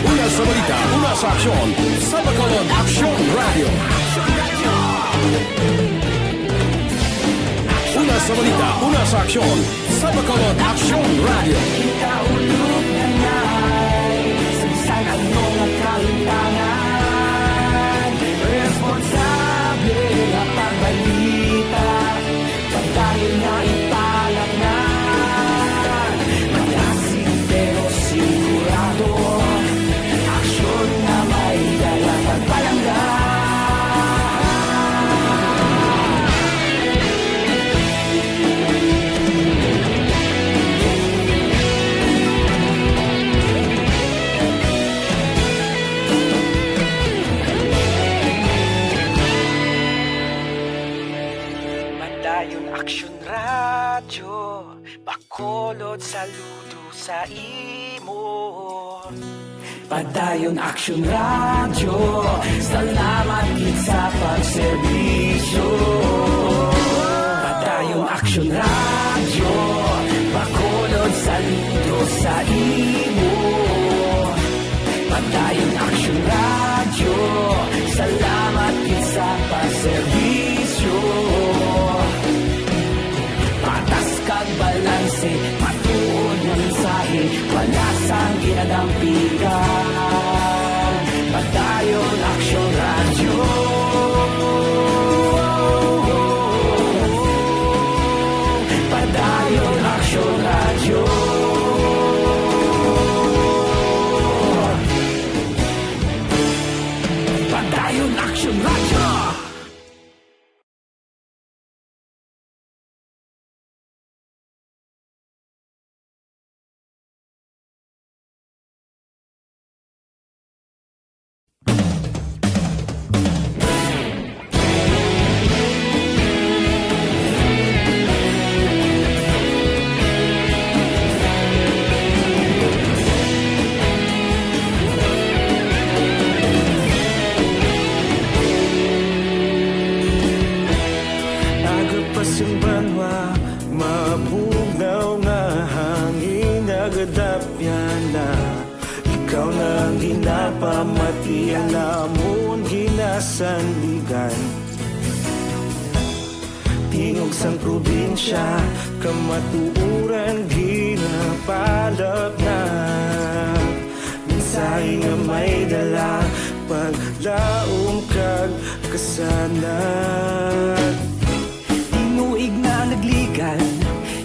Una sa balita, una sa aksyon, sa Bacolod Aksyon Radyo. Una sa balita, una sa aksyon, sa Bacolod Aksyon Radyo. Kita ulog na nai, sa bisan ano nga kahimtangan, response Radyo Bacolod, saludo sa imo. Padayon Aksyon Radyo, salamat gid sa pagserbisyo. Padayon Aksyon Radyo, Bacolod, saludo sa imo. Padayon Aksyon Radyo, salamat gid sa pagserbisyo. Patas kag balanse, matuod nga mensahe, wala sang ginadampigan. Padayon Aksyon Radyo. Padayon Aksyon Radyo. Padayon Aksyon Radyo. Aga pa sing banwa, mabugnaw nga hangin nagadapyan na. Ikaw na ang ginapamati, ang amon ginasandigan. Tingog sang probinsya, kamatuoran ginapalapnag. Mensahe nga may dala, paglaom kag kasanag. Tinuig na nagligan,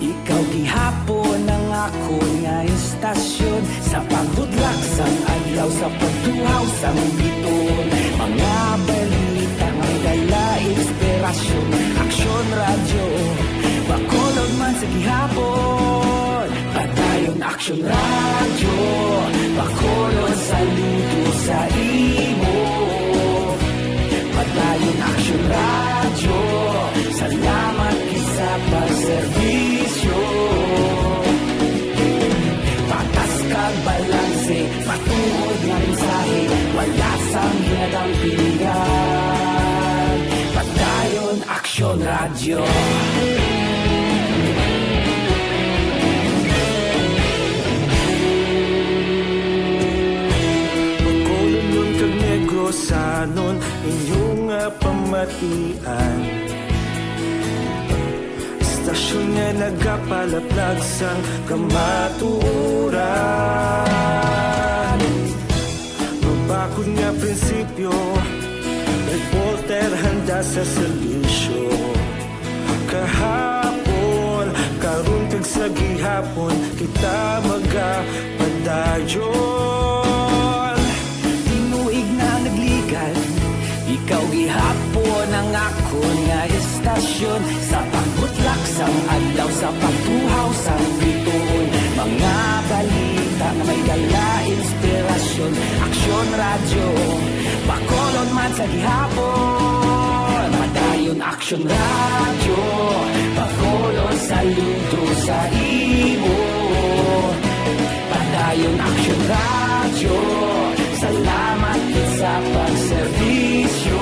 ikaw gihapon ang akon nga istasyon. Sa pagbutlak sang adlaw, sa pagtuhaw sang biton, mga balita nga may dala inspirasyon. Aksyon Radyo, Bacolod man sa gihapon. Padayon Aksyon Radyo, Bacolod, saludo sa imo. Padayon Aksyon Radyo, salamat gid sa pagserbisyo. Patas kag balanse, matuod nga mensahe, wala sang ginadampigan. Padayon Aksyon Radyo. Bacolodnon kag Negrosanon, inyo nga pamatian. Istasyon nga nagapalaplag sang kamatuoran. Mabakod nga prinsipyo, reporter handa sa serbisyo. Kahapon, karon kag sa gihapon, kita magapadayon. Tinuig na nagligan, ikaw gihapon ang akon nga istasyon. Sa pagbutlak sang adlaw, sa pagtuhaw sang biton, mga balita nga may dala inspirasyon. Aksyon Radyo, Bacolod man sa gihapon. Padayon Aksyon Radyo, Bacolod, saludo sa imo. Padayon Aksyon Radyo, salamat gid sa pagserbisyo.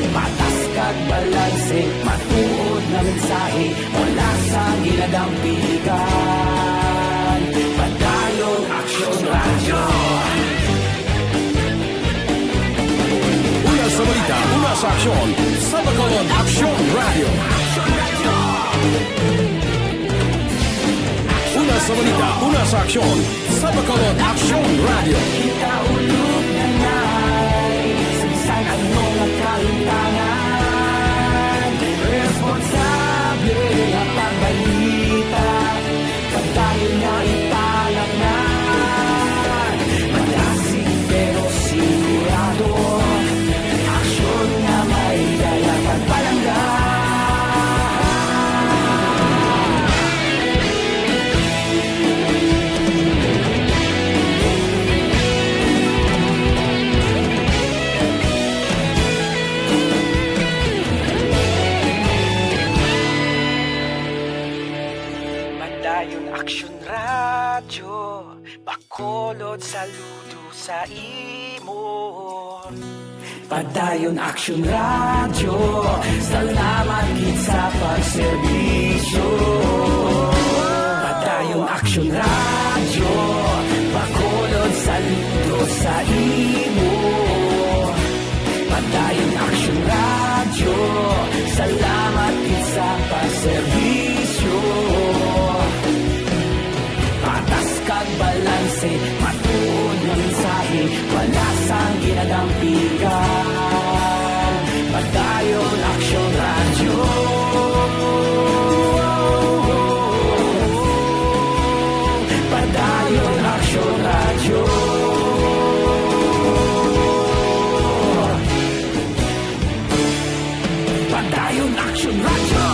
Patas kag balanse, matuod nga mensahe, wala sang ginadampigan. Padayon Aksyon Radyo. Una sa balita, una sa aksyon, sa Bacolod Aksyon Radyo. Una sa balita, una sa aksyon, sa Bacolod Aksyon Radyo. Kita ulog na nai, sa bisan ano nga kahimtangan, responsable nga pagbalita. Padayon nga ipalapngan, madasig pero sigurado, aksyon nga may dala pagpalangga. Padayon Aksyon Radyo, Bacolod, saludo sa imo. Padayon Aksyon Radyo, salamat gid sa pagserbisyo. Padayon Aksyon Radyo, Bacolod, saludo sa imo. Padayon Aksyon Radyo, salamat gid sa pagserbisyo. Patas kag balanse, matuod nga mensahe, wala sang ginadampigan. Padayon Aksyon Radyo. Padayon Aksyon Radyo. Padayon Aksyon Radyo.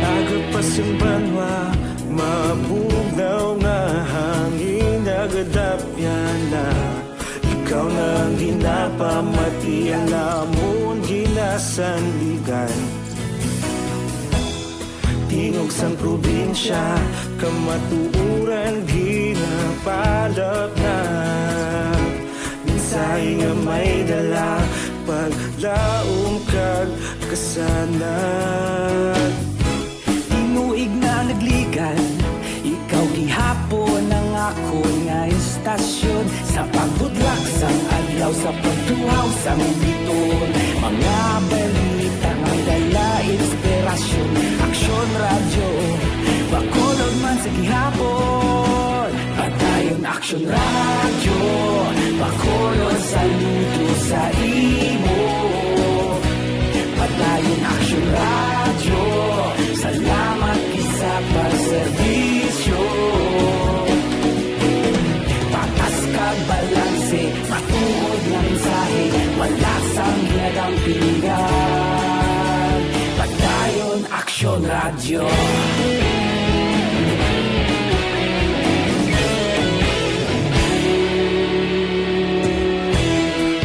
Aga pa sing banwa, mabugnaw nga hangin, nagadapyan na. Ikaw na ang ginapamati, ang amon ginasandigan. Tingog sang probinsya, kamatuoran ginapalapnap. Mensahe nga may dala, paglaom kag kasanag. Tinuig na nagligan, ikaw gihapon ang akon nga istasyon. Sa pagbudlak sang adlaw, sa pagtuhaw sang biton, mga balita nga dala inspirasyon. Aksyon Radyo, Bacolod man sa gihapon. Padayon Aksyon Radyo, Bacolod, saludo sa imo. Padayon Aksyon Radyo, salamat gid sa pagserbisyo. Patas kag balanse, matuod nga mensahe, wala sang ginadampigan. Padayon Aksyon Radyo.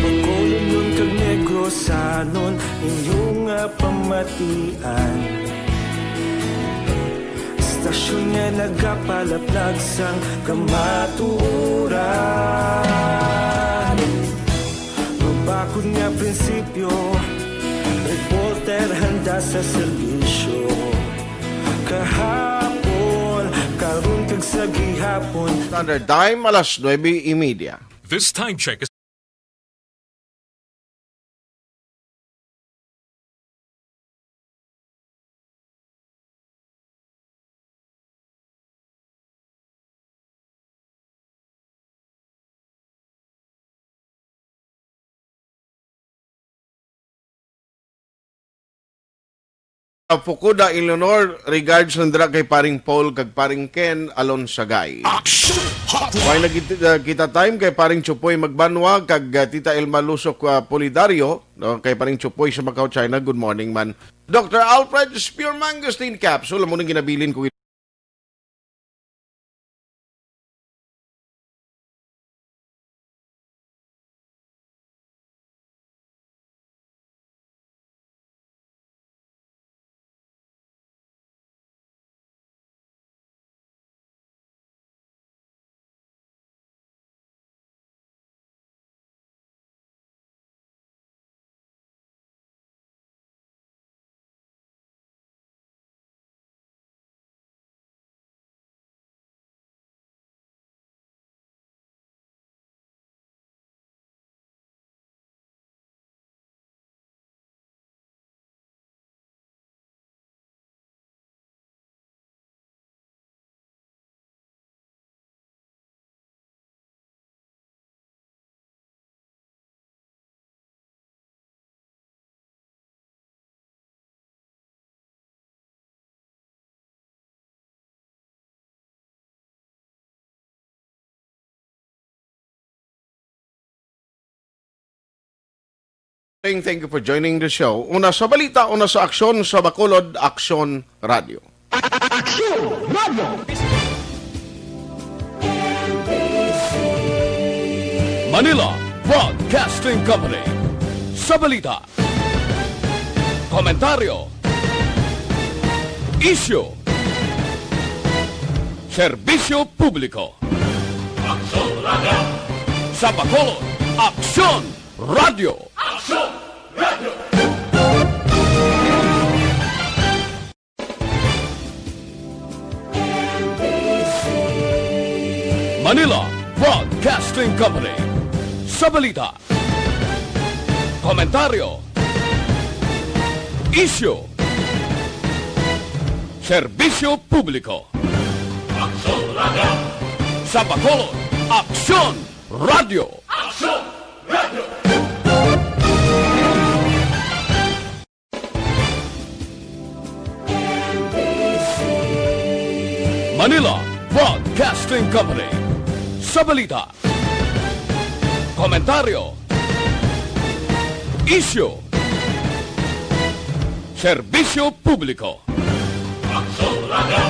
Bacolodnon kag Negrosanon, inyo nga pamatian. Istasyon nga nagapalaplag sang kamatuoran. Mabakod nga prinsipyo, reporter handa sa serbisyo. Kahapon, karon, kag sa gihapon. Standard Time, alas nuebe y media. This time check is Fukuda, Eleanor, regards nandra kay paring Paul kag paring Ken Alonsagay. Action Hotline. May nagkita, uh, kita time kay paring Chupoy Magbanwa kag, uh, Tita Elma Lusok, uh, Polidario, no? Kay paring Chupoy sa Macau, China. Good morning man. Doctor Alfred Spearmangosteen Capsule, amo nang ginabilin ko. Thank you for joining the show. Una sa balita, una sa aksyon, sa Bacolod, Aksyon Radio. Aksyon Radio. Manila Broadcasting Company. Sa balita, komentaryo, isyu, serbisyo publiko. Aksyon Radio. Sa Bacolod, Aksyon Radio. Aksyon Radio. Manila Broadcasting Company. Sa balita, komentaryo, isyu, serbisyo publiko. Aksyon Radio. Sa Bacolod, Aksyon Radio. Aksyon Radio. Manila Broadcasting Company. Sa balita, komentaryo, isyu, serbisyo publiko. Aksyon Radio.